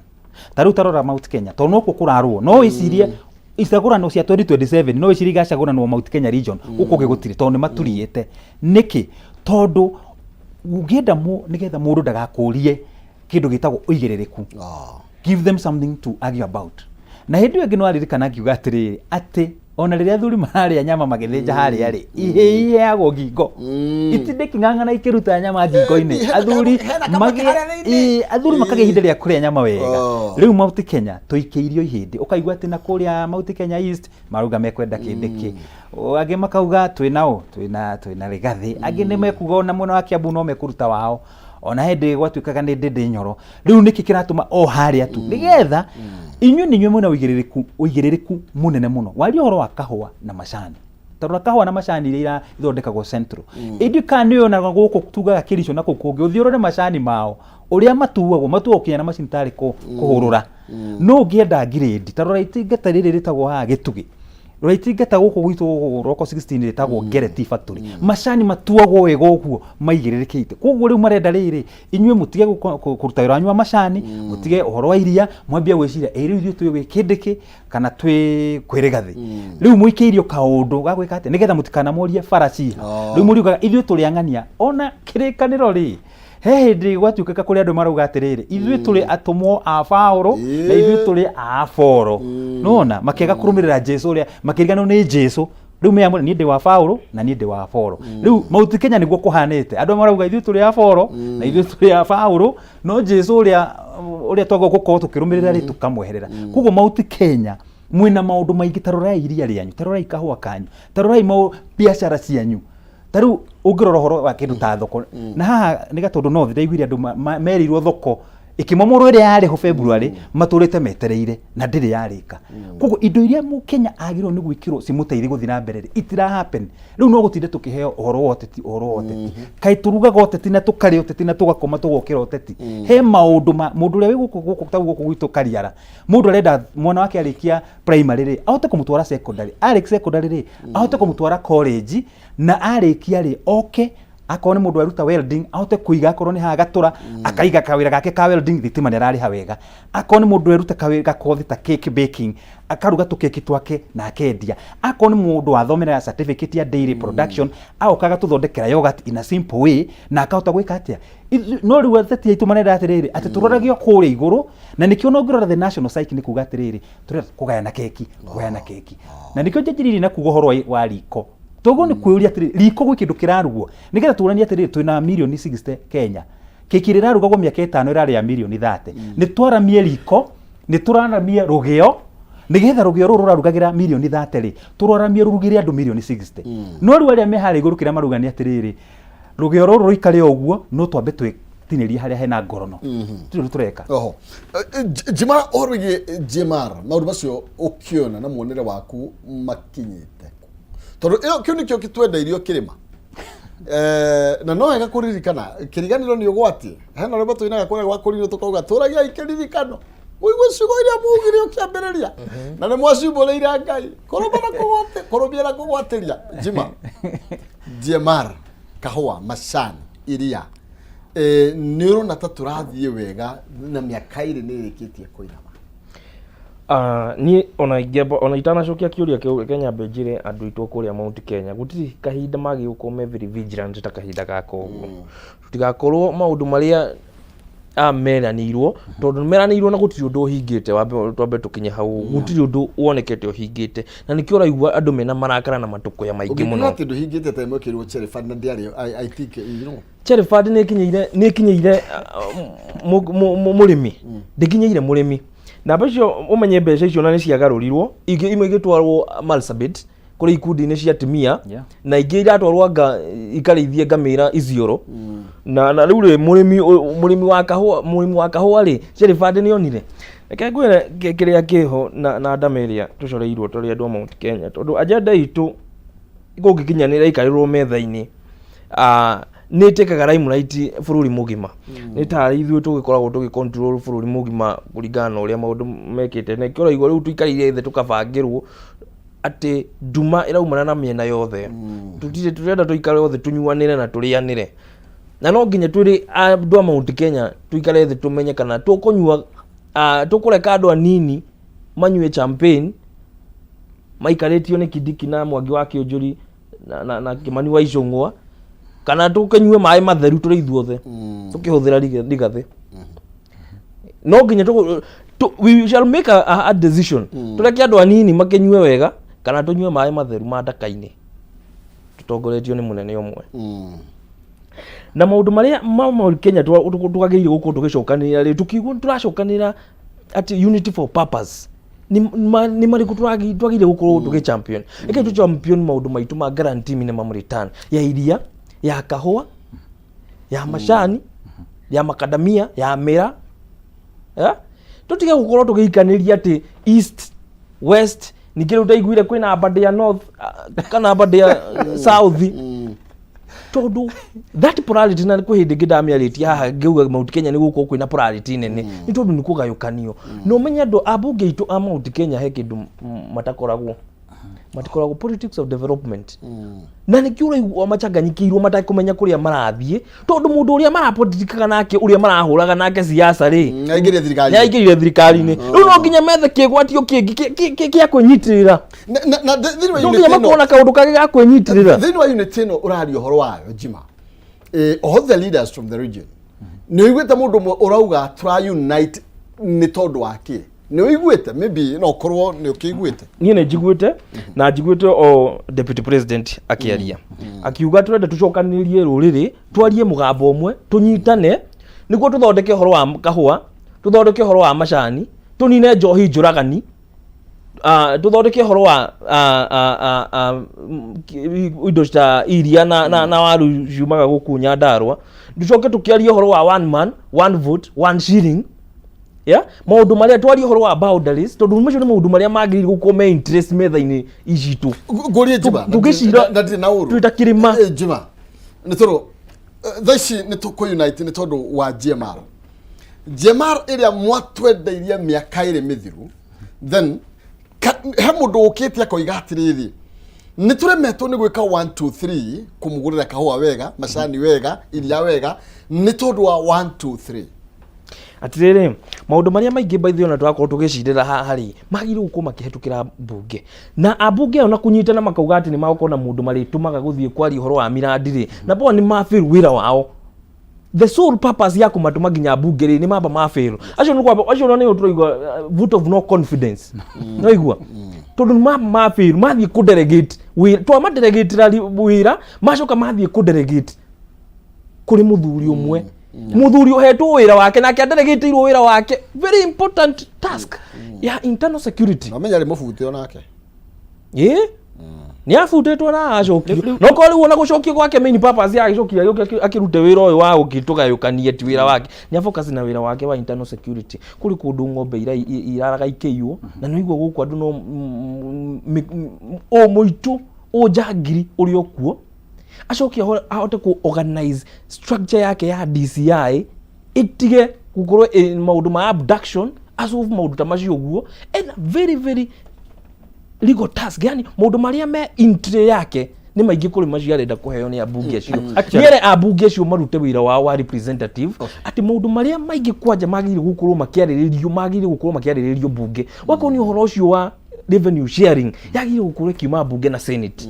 Ta rĩu tarora Mount Kenya, tondũ nokuo kũrarũo, no wĩcirie icagũrano cia 2027, no wĩcirie igacagũranwo Mount Kenya region, gũkũ ũngĩ gũtirĩ, tondũ nĩ maturiĩte. Nĩkĩ? Tondũ ũngĩenda nĩgetha mũndũ ndagakũrie kĩndũ gĩtagwo ũigĩrĩrĩku, give them something to argue about. Na hĩndĩ ĩyo ĩngĩ nĩ waririkana ngiuga atĩrĩrĩ, atĩ ona rĩrĩa athuri mararĩa nyama magĩthĩnja harĩa rĩ, ihĩ iheagwo ngingo, itinde ikĩng'ang'ana ikĩruta nyama ngingo-inĩ. Athuri hena kamwe harĩa thĩinĩ. Ĩĩ, athuri makagĩa ihinda rĩa kũrĩa nyama wega. Rĩu Mount Kenya tũikĩirio ihĩndĩ, ũkaigua atĩ na kũrĩa Mount Kenya East marauga mekwenda kĩndĩ kĩ. Angĩ makauga twĩna ũ twĩna Rigathĩ, angĩ nĩ mekuga ona mwena wa Kiambu no mekũruta wao, ona hĩndĩ gwatuĩkaga nĩ Ndĩndĩ Nyoro. Rĩu nĩkĩ kĩratũma o harĩa tu? Nĩgetha inyuĩ nĩ inyuĩ mwĩna ũigĩrĩrĩku mũnene mũno. Waria ũhoro wa kahũa na macani, tondũ kahũa na macani iria ithondekagwo central, ĩndĩ kana nĩ yonaga gũkũ tugaga Kericho na kũu kũngĩ, ũthiĩ ũrore macani mao ũrĩa matuagwo kinya na macini tarĩ kũhũrũra. No ũngĩenda ngirĩndi, ta rora itingata rĩrĩ rĩtagwo haha Gĩtugĩ, rora itingata gũkũ gwitũ gũkũ Roko 16 rĩtagwo Ngere Tea Factory, macani matuagwo wega ũguo maigĩrĩrĩkĩte. Koguo rĩu marenda rĩrĩ, inyuĩ mũtige kũruta wĩra wanyu wa macani, mũtige ũhoro wa iria, mwambie gwĩciria ĩ rĩu ithuĩ twĩ gwĩ kĩndĩkĩ kana twĩ kwĩ Rĩgathĩ. Rĩu mũikĩirio kaũndũ ga gwĩka atĩa nĩgetha mũtikanamorie bara ciha. Rĩu mũriugaga ithuĩ tũrĩ ang'ania. Ona kĩrĩkanĩro rĩ, he hĩndĩ gwatuĩkaga kũrĩ andũ marauga atĩrĩrĩ, ithuĩ tũrĩ atũmwo a Paũlũ na ithuĩ tũrĩ a Apolo. Nĩwona makĩaga kũrũmĩrĩra Jesu, ũrĩa makĩriganĩrwo nĩ Jesu. Rĩu meyamũre, niĩ ndĩ wa Paũlũ na niĩ ndĩ wa Apolo. Rĩu Mount Kenya nĩguo kũhanĩte, andũ marauga ithuĩ tũrĩ a Apolo na ithuĩ tũrĩ a Paũlũ, no Jesu ũrĩa twagĩrĩirwo gũkorwo tũkĩrũmĩrĩra rĩ, tũkamweherera. Koguo Mount Kenya mwĩna maũndũ maingĩ. Ta rorai iria rĩanyu, ta rorai kahũa kanyu, ta rorai biacara cianyu. Ta rĩu ũngĩrora ũhoro wa kĩndũ ta thoko na haha nĩ Gatũndũ North, ndaiguire andũ merirwo thoko ĩkĩmomorwo ĩrĩa yarĩ ho February, matũrĩte metereire na ndĩrĩ yarĩka. Koguo indo iria mũkenya agĩrĩirwo nĩ gwĩkĩrwo cimũteithie gũthiĩ na mbere rĩ, itira happen. Rĩu no gũtinde tũkĩheo ũhoro wa ũteti, ũhoro wa ũteti. Kaĩ tũrugaga ũteti na tũkarĩa ũteti na tũgakoma tũgokĩra ũteti? He maũndũ ma mũndũ ũrĩa wĩ gũkũ gũkũ, ta gũkũ gwitũ Kariara, mũndũ arenda mwana wake arĩkia primary rĩ, ahote kũmũtwara secondary, arĩkia secondary rĩ, ahote kũmũtwara college, na arĩkia rĩ, oke akorwo nĩ mũndũ aruta welding, ahote kũiga, akorwo nĩ haha gatũra akaiga kawĩra gake ka welding, thitima nĩ ararĩha wega. Akorwo nĩ mũndũ eruta kawĩra gakothi ta cake baking, akaruga tũkeki twake na akendia. Akorwo nĩ mũndũ wathomera certificate ya dairy production, agoka agatũthondekera yogurt in a simple way na akahota gwĩka atĩa. No rĩu ateti aitũ marenda atĩrĩrĩ, atĩ tũroragio kũrĩa igũrũ, na nĩkĩo ona ũngĩrora the national psyche nĩ kuga atĩrĩrĩ, tũrenda kũgayana keki, kũgayana keki. Na nĩkĩo njanjĩrĩirie na kuga ũhoro wa riko. Toguo nĩ kwĩyũria atĩrĩrĩ, riko gwĩ kĩndũ kĩrarugwo nĩgetha tũranie atĩrĩrĩ, twĩna mirioni 60 Kenya, keki ĩrĩa ĩrarugagwo mĩaka 5 ĩrarĩa mirioni 30. Nĩ twaramie riko, nĩ tũraramie rũgĩo. Nĩgetha rũgĩo rũrũ rũrarugagĩra mirioni 30 rĩ, tũrwaramie rũrugĩre andũ mirioni 60. No rĩu arĩa me harĩa igũrũ kĩrĩa maruga nĩ atĩrĩrĩ, rũgĩo rũrũ rũikare o ũguo, no twambe twĩtinĩrie harĩa hena ngorono. Tũtirĩ ũndũ tũreka. Oho. Njima ũhoro wĩgiĩ GMR, maũndũ macio ũkĩona na muonere waku makinyĩte kũ? Tondũ ĩyo kĩu nĩkĩo gĩtwendeirio kĩrĩma. Na no wega kũririkana, kĩriganĩro nĩ ũgwati. Hena rwĩmbo tũinaga kũrĩa gwa kũrinwo tũkauga tũragiai kĩririkano. Mũigue ciugo iria mugire ũkĩambĩrĩria. Na nĩ mwaciumbũrĩire Ngai. Kũrũma na kũgwatĩ, kũrũmia na kũgwatĩria. Njima. GMR, kahũa, macani, iria. Nĩ ũrona ta tũrathiĩ wega na mĩaka ĩrĩ nĩ ĩrĩkĩtie kũinama? Niĩ ona ingĩamba ona itanacokia kĩũria kĩu, reke nyambe njĩre andũ aitũ a kũrĩa Mount Kenya, gũtirĩ kahinda magĩrĩirwo gũkorwo me very vigilant ta kahinda gaka ũguo. Tũtigakorwo maũndũ marĩa meranĩirwo, tondũ meranĩirwo na gũtirĩ ũndũ ũhingĩte, twambe tũkinye hau, gũtirĩ ũndũ wonekete ũhingĩte, na nĩkĩo ũraigua andũ mena marakara na matũkũya maingĩ Ũngĩkiuga mũno. atĩ ndũhingĩte ta ĩmwe ĩkĩrwo Cherry Fund na ndĩarĩ, I think, you know. Cherry Fund nĩ ĩkinyĩire, nĩ ĩkinyĩire mũrĩmi, ndĩkinyĩire mũrĩmi. Namba icio ũmenye mbeca icio na nĩ ciagarũrirwo, ingĩ imwe igĩtwarwo Marsabit kũrĩ ikundi-inĩ cia atumia, na ingĩ iratwarwo anga ikarĩithie ngamĩra Isiolo. Na rĩu rĩ, mũrĩmi mũrĩmi wa kahũa, mũrĩmi wa kahũa rĩ, Cherry Fund nĩ onire. Reke ngwĩre kĩrĩa kĩho na ndama ĩrĩa tũcoreirwo tũrĩ andũ a Mount Kenya, tondũ agenda itũ kũngĩkinya nĩ ĩraikarĩrwo metha-inĩ, nĩ ĩtĩkaga limelight bũrũri mũgima. Nĩ tarĩ ithuĩ tũgĩkoragwo tũgĩ control bũrũri mũgima kũringana na ũrĩa maũndũ mekĩte. Na nĩkĩo ũraigua rĩu tũikarĩire thĩ tũkabangĩrwo atĩ nduma ĩraumana na mĩena yothe. Tũtirĩ tũrenda tũikare othe tũnyuanĩre na tũrĩanĩre. Na no nginya twĩrĩ andũ a Mount Kenya tũikare thĩ tũmenye kana tũkũnyua, tũkũreka andũ anini manyue champagne maikarĩtio nĩ Kindiki na Mwangi wa Kĩũnjũri na Kĩmani wa Icũng'wa, kana tũkĩnyue maĩ matheru tũrĩ ithuothe tũkĩhũthĩra Rigathĩ. No nginya we shall make a decision. Tũreke andũ anini makĩnyue wega kana tũnyue maĩ matheru ma ndaka-inĩ tũtongoretio nĩ mũnene ũmwe. Na maũndũ marĩa ma Mount Kenya twagĩrĩire gũkorwo tũgĩcokanĩrĩra rĩ, tũkiuga tũracokanĩrĩra atĩ unity for purpose, nĩ marĩkũ twagĩrĩire gũkorwo tũgĩ champion? Reke tũ champion maũndũ maitũ ma guarantee minimum return ya iria, ya kahũa, ya macani, ya makadamia, ya mĩra. Tũtige gũkorwo tũgĩikanĩria atĩ east, west, ningĩ rĩu ndaiguire kwĩna mbandĩ ya north kana mbandĩ ya south, tondũ that polarity, na kwĩ hĩndĩ ĩngĩ ndamĩarĩtie haha ngĩuga Mount Kenya nĩ gũkorwo kwĩna polarity nene, nĩ tondũ nĩ kũgayũkanio. Na ũmenye andũ ambunge aitũ a Mount Kenya he kĩndũ matakoragwo, matikoragwo politics of development, na nĩkĩo ũraigua machanganyikĩirwo matakũmenya kũrĩa marathiĩ, tondũ mũndũ ũrĩa marapolitikaga nake, ũrĩa marahũraga nake siasa rĩ, Aingĩrire thirikari. Nĩaingĩrire thirikari-inĩ. Rĩu no nginya methe kĩgwatio kĩngĩ kĩa kwĩnyitĩrĩra. Na thĩinĩ wa No unit nginya ĩno, makorwo na kaũndũ kangĩ ga kwĩnyitĩrĩra. Thĩinĩ wa unit ĩno ũraria ũhoro wayo Njima, all the leaders from the region, nĩ ũiguĩte mũndũ ũmwe ũrauga tũra unite nĩ tondũ wa kĩ? Nĩ ũiguĩte? Maybe no ũkorwo nĩ ũkĩiguĩte. Niĩ nĩ njiguĩte, na njiguĩte o deputy president akĩaria akiuga tũrenda tũcokanĩrĩrie rũrĩrĩ, twarie mũgambo ũmwe, tũnyitane nĩguo tũthondeke ũhoro wa kahũa, tũthondeke ũhoro wa macani, tũnine njohi njũragani, tũthondeke ũhoro wa indo ta iria na waru ciumaga gũkũ Nyandarũa, tũcoke tũkĩarie ũhoro wa one man, one vote, one shilling, yeah? Maũndũ marĩa twarie ũhoro wa boundaries, tondũ macio nĩ maũndũ marĩa magĩrĩire gũkorwo me interest metha-inĩ icitũ. Ngũrie Njima, Tũngĩcira na ndirĩ na ũru. twĩ ta kĩrĩma. Njima, nĩ tondũ thaa ici nĩ tũkũ unite nĩ tondũ wa GMR, GMR ĩrĩa mwatwendeirie mĩaka ĩrĩ mĩthiru. Then he mũndũ ũkĩte akoiga atĩrĩrĩ, nĩ tũremetwo nĩ gwĩka 1 2 3, kũmũgũrĩra kahũa wega, macani wega, iria wega, nĩ tondũ wa 1 2 3. Atĩrĩrĩ, maũndũ marĩa maingĩ by the way ona tũrakorwo tũgĩcirĩra haha rĩ, magĩrĩirwo gũkorwo makĩhetũkĩra mbunge, na ambunge aya ona kũnyitana makauga atĩ nĩ magũkorwo na mũndũ marĩtũmaga gũthiĩ kwaria ũhoro wa mirandi rĩ, na bo nĩ mafail wĩra wao. The sole purpose ya kũmatũma nginya mbunge rĩ, nĩ mamba mafail. Acio nĩ kwamba, acio nĩo tũraigua vote of no confidence, no igua tondũ nĩ mamba mafail, mathiĩ kũ delegate wĩra, twamadelegate wĩra, macoka mathiĩ kũ delegate kũrĩ mũthuri ũmwe. Muthuri uhetwo wira wake nake adelegĩtĩirwo wira wake, very important task ya internal security. Na menya rĩ mũbute onake. Ĩ, nĩ abutĩtwo na acokio, no korwo rĩu ona gũcokio gwake, main purpose ya agĩcokia agĩũke akĩrute wĩra ũyũ wa gũkĩtũgayũkania ti wĩra wake, nĩ afocus na wĩra wake wa internal security. Kũrĩ kũndũ ng'ombe iraraga ikĩiywo, na nĩ ũigua gũkũ andũ no ũ mũitũ ũnjangiri ũrĩ o kuo. Acoke ahote ku organize structure yake ya DCI ĩtige gũkorwo maũndũ ma abduction, asolve maũndũ ta macio ũguo. Ena very very legal task, yani maũndũ marĩa me entry yake nĩ maingĩ kũrĩ macio arenda kũheo nĩ ambunge acio. Nĩere ambunge acio marute wĩra wao wa representative, atĩ maũndũ marĩa maingĩ kwanja magĩrĩire gũkorwo makĩarĩrĩrio, magĩrĩire gũkorwo makĩarĩrĩrio mbunge. Wakorwo nĩ ũhoro ũcio wa revenue sharing, yagĩrĩire gũkorwo ĩkiuma mbunge na Senate.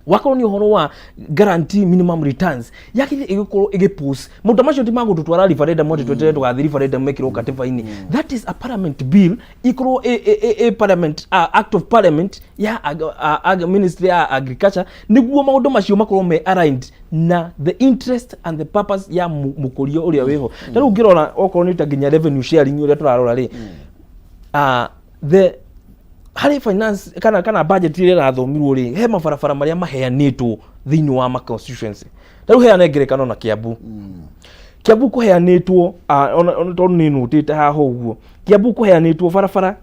Wakorwo nĩ ũhoro wa guarantee minimum returns, yagĩrĩire ĩgĩkorwo ĩgĩpush. Maũndũ macio ti magũtũtwara referendum atĩ tweterere tũgathiĩ referendum mekĩrwo katiba-inĩ. That is a parliament bill, ikorwo ĩ parliament, act of parliament ya ministry ya agriculture, nĩguo maũndũ macio makorwo me aligned na the interest and the purpose ya mũkũria ũrĩa wĩho. Ta rĩu ũngĩrora, okorwo nĩ ta nginya revenue sharing ũrĩa tũrarora rĩ, the harĩ finance kana budget ĩrĩa ĩrathomirwo rĩ, he mabarabara marĩa maheanĩtwo thĩinĩ wa ma constituency. Ta rĩu heane ngerekano na Kiambu. Kiambu kũheanĩtwo, ona tondũ nĩ nũtĩte haha ũguo, Kiambu kũheanĩtwo barabara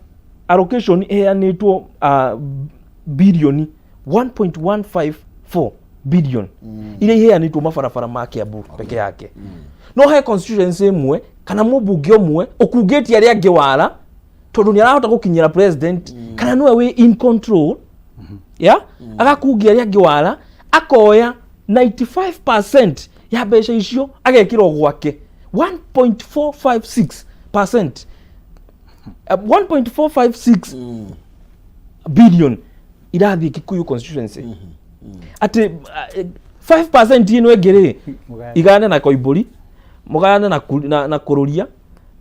allocation ĩheanĩtwo bilioni 1.154 billion iria iheanĩtwo mabarabara ma Kiambu peke yake. No he constituency ĩmwe kana mũmbunge ũmwe ũkungĩtie arĩa angĩ wara, tondũ nĩ arahota gũkinyĩra president kana nĩwe wĩ in control ya agakungia arĩa angĩ wara, akoya 95% ya mbeca icio agekĩrwo gwake, 1.456%, 1.456 billion irathiĩ Kikuyu constituency, atĩ 5% ĩno ĩngĩ rĩ, Mũgayane. Igayane na Koimbũri, mũgayane na Kũrũria,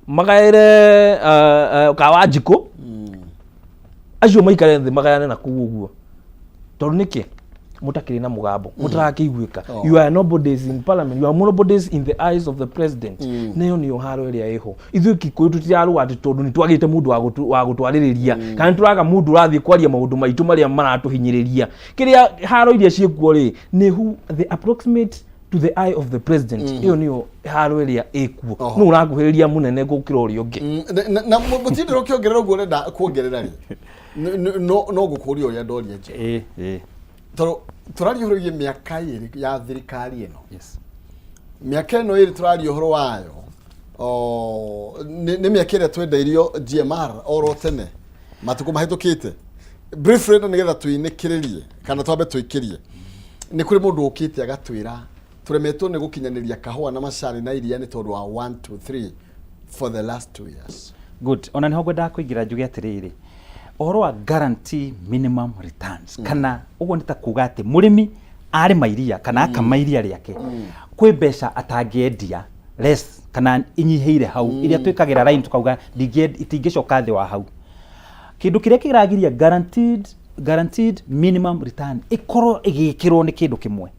magaĩre Kawanjikũ, acio maikare thĩ magayane na kũu ũguo. Tondũ nĩkĩ mũtakĩrĩ na mũgambo, mũtarakĩiguĩka? Oh. You are nobodies in parliament, you are nobodies in the eyes of the president. Nayo nĩyo haro ĩrĩa ĩho. Ithuĩ Kikuyu tũtirarũa atĩ tondũ nĩ twagĩte mũndũ wa gũtwarĩrĩria, kana nĩ tũraga mũndũ ũrathiĩ kwaria maũndũ maitũ marĩa maratũhinyĩrĩria. Kĩrĩa haro iria ciĩkuo rĩ, nĩ who the approximate to the eye of the president. Ĩyo nĩyo haro ĩrĩa ĩkuo. Oho. Nũ ũrakuhĩrĩria mũnene gũkĩra ũrĩa ũngĩ? Na mũtindĩre ũkĩongerera ũguo ũrenda kuongerera rĩ, no ngũkũria ũrĩa ndoria nje. Ĩ ĩ. Tondũ tũraria ũhoro wĩgiĩ mĩaka 2 ya thirikari ĩno. Mĩaka ĩno 2 tũraria ũhoro wayo, nĩ mĩaka ĩrĩa twendeirio GMR oro tene matukũ mahĩtũkĩte. Briefly, na nĩgetha tũinĩkĩrĩrie kana twambe tũikĩrie, nĩ kũrĩ mũndũ ũkĩte agatwĩra tũremetwo nĩ gũkinyanĩria kahũa na macani na iria nĩ tondũ wa 1 2 3 for the last 2 years. Good. Ona niho ngwendaga kũingĩra njuge atĩrĩrĩ, ũhoro wa guarantee minimum returns, kana ũguo nĩ ta kuga atĩ mũrĩmi arĩma iria kana akama iria rĩake, kwĩ mbeca atangĩendia less kana inyihĩire hau, iria twĩkagĩra line tukauga itingĩcoka thĩ wa hau. Kĩndũ kĩrĩa kĩragiria guaranteed minimum return ĩkorwo ĩgĩkĩrwo nĩ kĩndũ kĩmwe.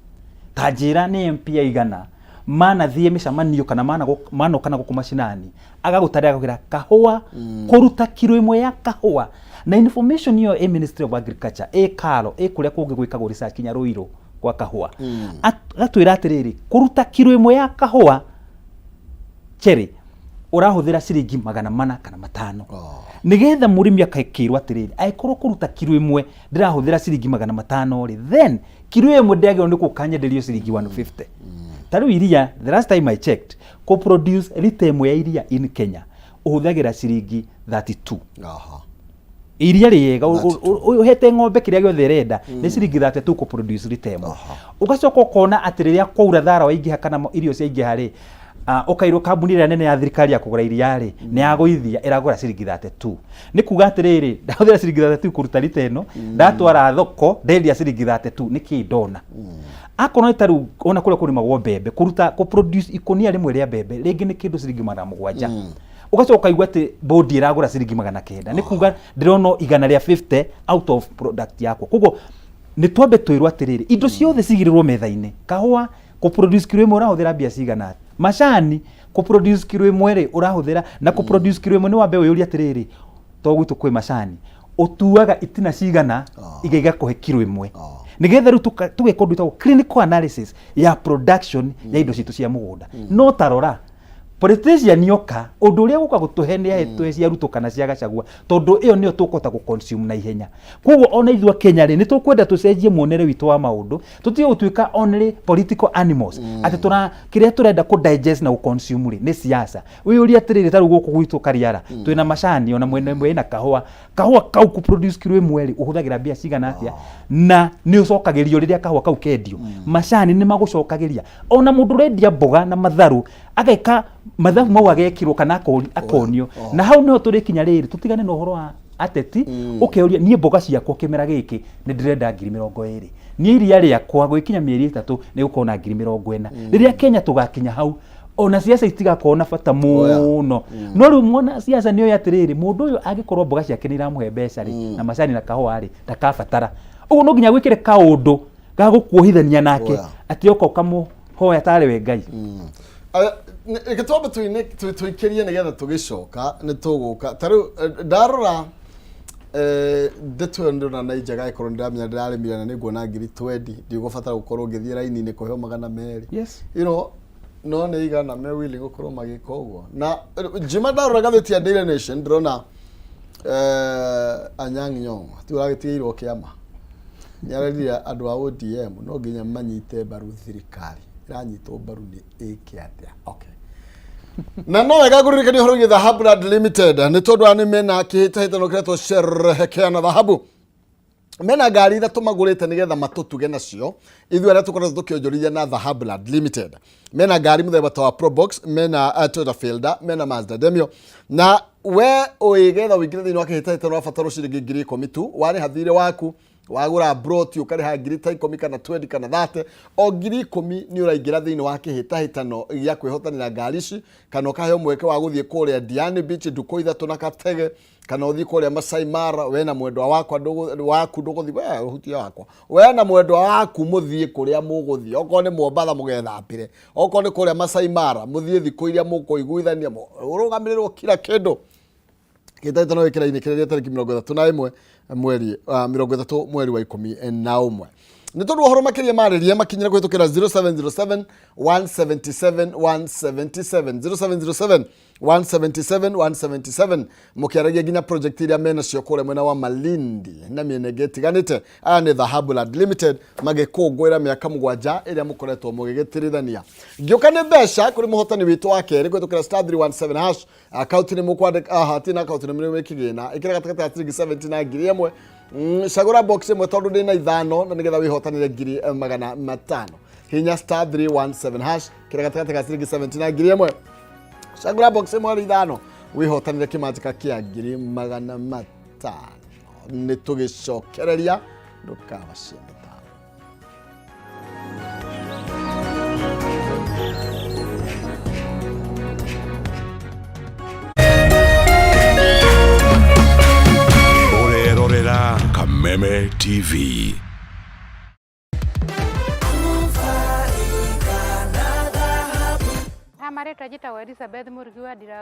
Ta njĩra, nĩ MP aigana manathiĩ mĩcemanio kana manoka na gũkũ macinani agagũtarĩra agakũĩra kahũa kũruta kiro 1 ya kahũa, na information ĩyo ĩ Ministry of Agriculture, ĩ karo, ĩ kũrĩa kũngĩ gwĩkagwo research kinya Rũirũ gwa kahũa. Agatwĩra atĩrĩrĩ, kũruta kiro 1 ya kahũa cherry ũrahũthĩra ciringi 405. Nĩgetha mũrĩmi akakĩrwo atĩrĩrĩ, angĩkorwo kũruta kiro 1 ndĩrahũthĩra ciringi 500 rĩ, then kiro 1 ndĩagĩrĩirwo nĩ gũka nyenderio ciringi 150. Ta rĩu iria, the last time I checked, kũ produce lita 1 ya iria in Kenya ũhũthagĩra ciringi 32. Iria rĩega ũhete ng'ombe kĩrĩa gĩothe ĩrenda nĩ ciringi 32 kũ produce lita 1. Ũgacoka ũkona atĩ rĩrĩa kwaura thara waingĩha kana irio ciaingĩha rĩ, ũkairwo kambuni ĩrĩa nene ya thirikari ya kũgũra iria rĩ, nĩ yagũithia ĩragũra ciringi 32. Nĩ kuga atĩrĩrĩ, ndahũthĩra ciringi 32 kũruta lita ĩno, ndatwara thoko ndendia ciringi 32, nĩ kĩ ndona? Akorwo nĩ ta rĩu ona kũrĩa kũrĩmagwo mbembe, kũruta kũ produce ikũnia rĩmwe rĩa mbembe rĩngĩ nĩ kĩndũ ciringi 700. Ũgacoka ũkaigua atĩ bodi ĩragũra ciringi 900, nĩ kuga ndĩrona 150 out of product yakwa. Koguo nĩ twambe twĩrwo atĩrĩrĩ, indo ciothe cigĩrĩrwo metha-inĩ. Kahũa kũ produce kiro 1 ũrahũthĩra mbia cigana atĩa? Macani kũ produce kiro ĩmwe rĩ, ũrahũthĩra na kũ produce kiro ĩmwe, nĩ wambe wĩyũrie atĩrĩrĩ, to gwitũ kwĩ macani ũtuaga itina cigana iga igakũhe kiro ĩmwe, nĩgetha rĩu tũgeka ũndũ wĩtagwo clinical analysis ya production ya indo citũ cia mũgũnda. No tarora politician oka, ũndũ ũrĩa gũka gũtũhe nĩ tũhe cia Ruto kana cia Gachagua, tondũ ĩyo nĩyo tũkũhota gũ-consume na ihenya. Koguo ona ithuĩ a Kenya rĩ, nĩ tũkwenda tũcenjie muonere witũ wa maũndũ, tũtige gũtuĩka only political animals, atĩ tũra kĩrĩa tũrenda kũ digest na gũ consume rĩ nĩ siasa. Wĩyũrie atĩrĩrĩ, ta rĩu gũkũ gwitũ Kariara twĩna macani, ona mwena ĩmwe ĩna kahũa. Kahũa kau kũ produce kiro ĩmwe rĩ, ũhũthagĩra mbia cigana atĩa, na nĩ ũcokagĩrio rĩrĩa kahũa kau kendio? Macani nĩ magũcokagĩria. Ona mũndũ ũrendia mboga na matharũ ageka mathabu mau, agekĩrwo kana akonio. Na hau nĩho tũrĩkinya rĩrĩ, tũtigane na ũhoro wa ateti. Ũkeuria, niĩ mboga ciakwa kĩmera gĩkĩ nĩ ndĩrenda 20,000, niĩ iria rĩakwa gwĩkinya mĩeri 3 nĩ gũkorwo na 40,000. Rĩrĩa Kenya tũgakinya hau, ona siasa itigakorwo na bata mũno. No rĩu mwana siasa nĩ oĩ atĩrĩrĩ, mũndũ ũyũ angĩkorwo mboga ciake nĩ iramũhe mbeca rĩ, na macani na kahũa rĩ, ndakabatara ũguo. No nginya gwĩkĩre kaũndũ ga gũkuohithania nake, atĩ oka ũkamũhoya tarĩ we Ngai. Reke twambe tũikĩrie nĩgetha tũgĩcoka nĩ tũgũka. Ta rĩu ndarora ndeto ĩyo, ndĩrona na njega ĩkorwo ndĩramenya ndĩrarĩmire na nĩnguona 20,000, ndigũbatara gũkorwo ngĩthiĩ raini-inĩ kũheo 200. No nĩ igana me willing gũkorwo magĩka ũguo? Na njima ndarora ngathĩti ya Daily Nation, ndĩrona Anyang' Nyong'o ti ũragĩtigĩirwo kĩama, nĩ arerire andũ a ODM no nginya manyite mbaru thirikari ĩranyitwo mbaru nĩ ĩke atĩa. Okay, na no wega ngũririkania ũhoro wĩgiĩ Dhahabu Land Limited, nĩ tondũ aya nĩ mena kĩhĩtahĩtano kĩretwo Sherehekea na Dhahabu. Mena ngari ithatũ magũrĩte nĩgetha matũtuge nacio ithuĩ arĩa tũkoretwo tũkĩonjorithia na Dhahabu Land Limited. Mena ngari mũthemba ta wa Probox, mena Toyota Fielder, mena Mazda Demio. Na we ũĩgetha ũingĩre thĩinĩ wa kĩhĩtahĩtano, wabatarwo ciringi 10,000 tu. Warĩha thirĩ waku, wagũra broti ũkarĩha ngiri ta 10 kana 20 kana 30, o 10,000 nĩ ũraingĩra thĩinĩ wa kĩhĩtahĩtano gĩa kwĩhotanĩra ngari ici, kana ũkaheo mweke wa gũthiĩ kũrĩa Diani Beach ndukũ 3 na Katege, kana ũthiĩ kũrĩa Masai Mara we na mwendwa wakwa waku. Ndũgũthiĩ we ũhutie wakwa, we na mwendwa waku mũthiĩ kũrĩa mũgũthiĩ, okorwo nĩ Mombatha mũgethambĩre, okorwo nĩ kũrĩa Masai Mara mũthiĩ thikũ iria mũkũiguithania, ũrũgamĩrĩrwo kila kĩndũ. Kĩhĩtahĩtano gĩkĩra-inĩ kĩrĩa tarĩki 31 mweri 30 mweri wa 11. Nĩ tondũ ũhoro makĩria marĩria makinyĩra kũhĩtũkĩra 0707 177 177, 0707 177 177, mũkĩaragia nginya project iria menacio kũrĩa mwena wa Malindi na mĩena ĩngĩ ĩtiganĩte. Aya nĩ Dhahabu Land Limited magĩkũngũĩra mĩaka 7 ĩrĩa mũkoretwo mũgĩgĩtirithania. Ngĩũka nĩ mbeca kũrĩ mũhotani witũ wa kerĩ kũhĩtũkĩra star 317 hash. Akaunti nĩ mũkwandĩka aha, ti na akaunti nĩ mũrĩ kĩgĩna, ĩkĩra gatagatĩ ga ciringi 70 na 1000. Cagũra box ĩmwe tondũ ndĩna ithano, na nĩgetha wĩhotanĩre 500,000. Hinya star 317 hash, kĩra gatagatĩ ga ciringi 70 na 1000, cagũra box ĩmwe harĩ ithano, wĩhotanĩre kĩmanjĩka kĩa 500,000. Nĩ tũgĩcokereria, ndũkabacie mĩtambo. Ũrerorera Kameme TV. Ha marĩtwa njĩtagwo Elizabeth Mũrugi wa Ndirango.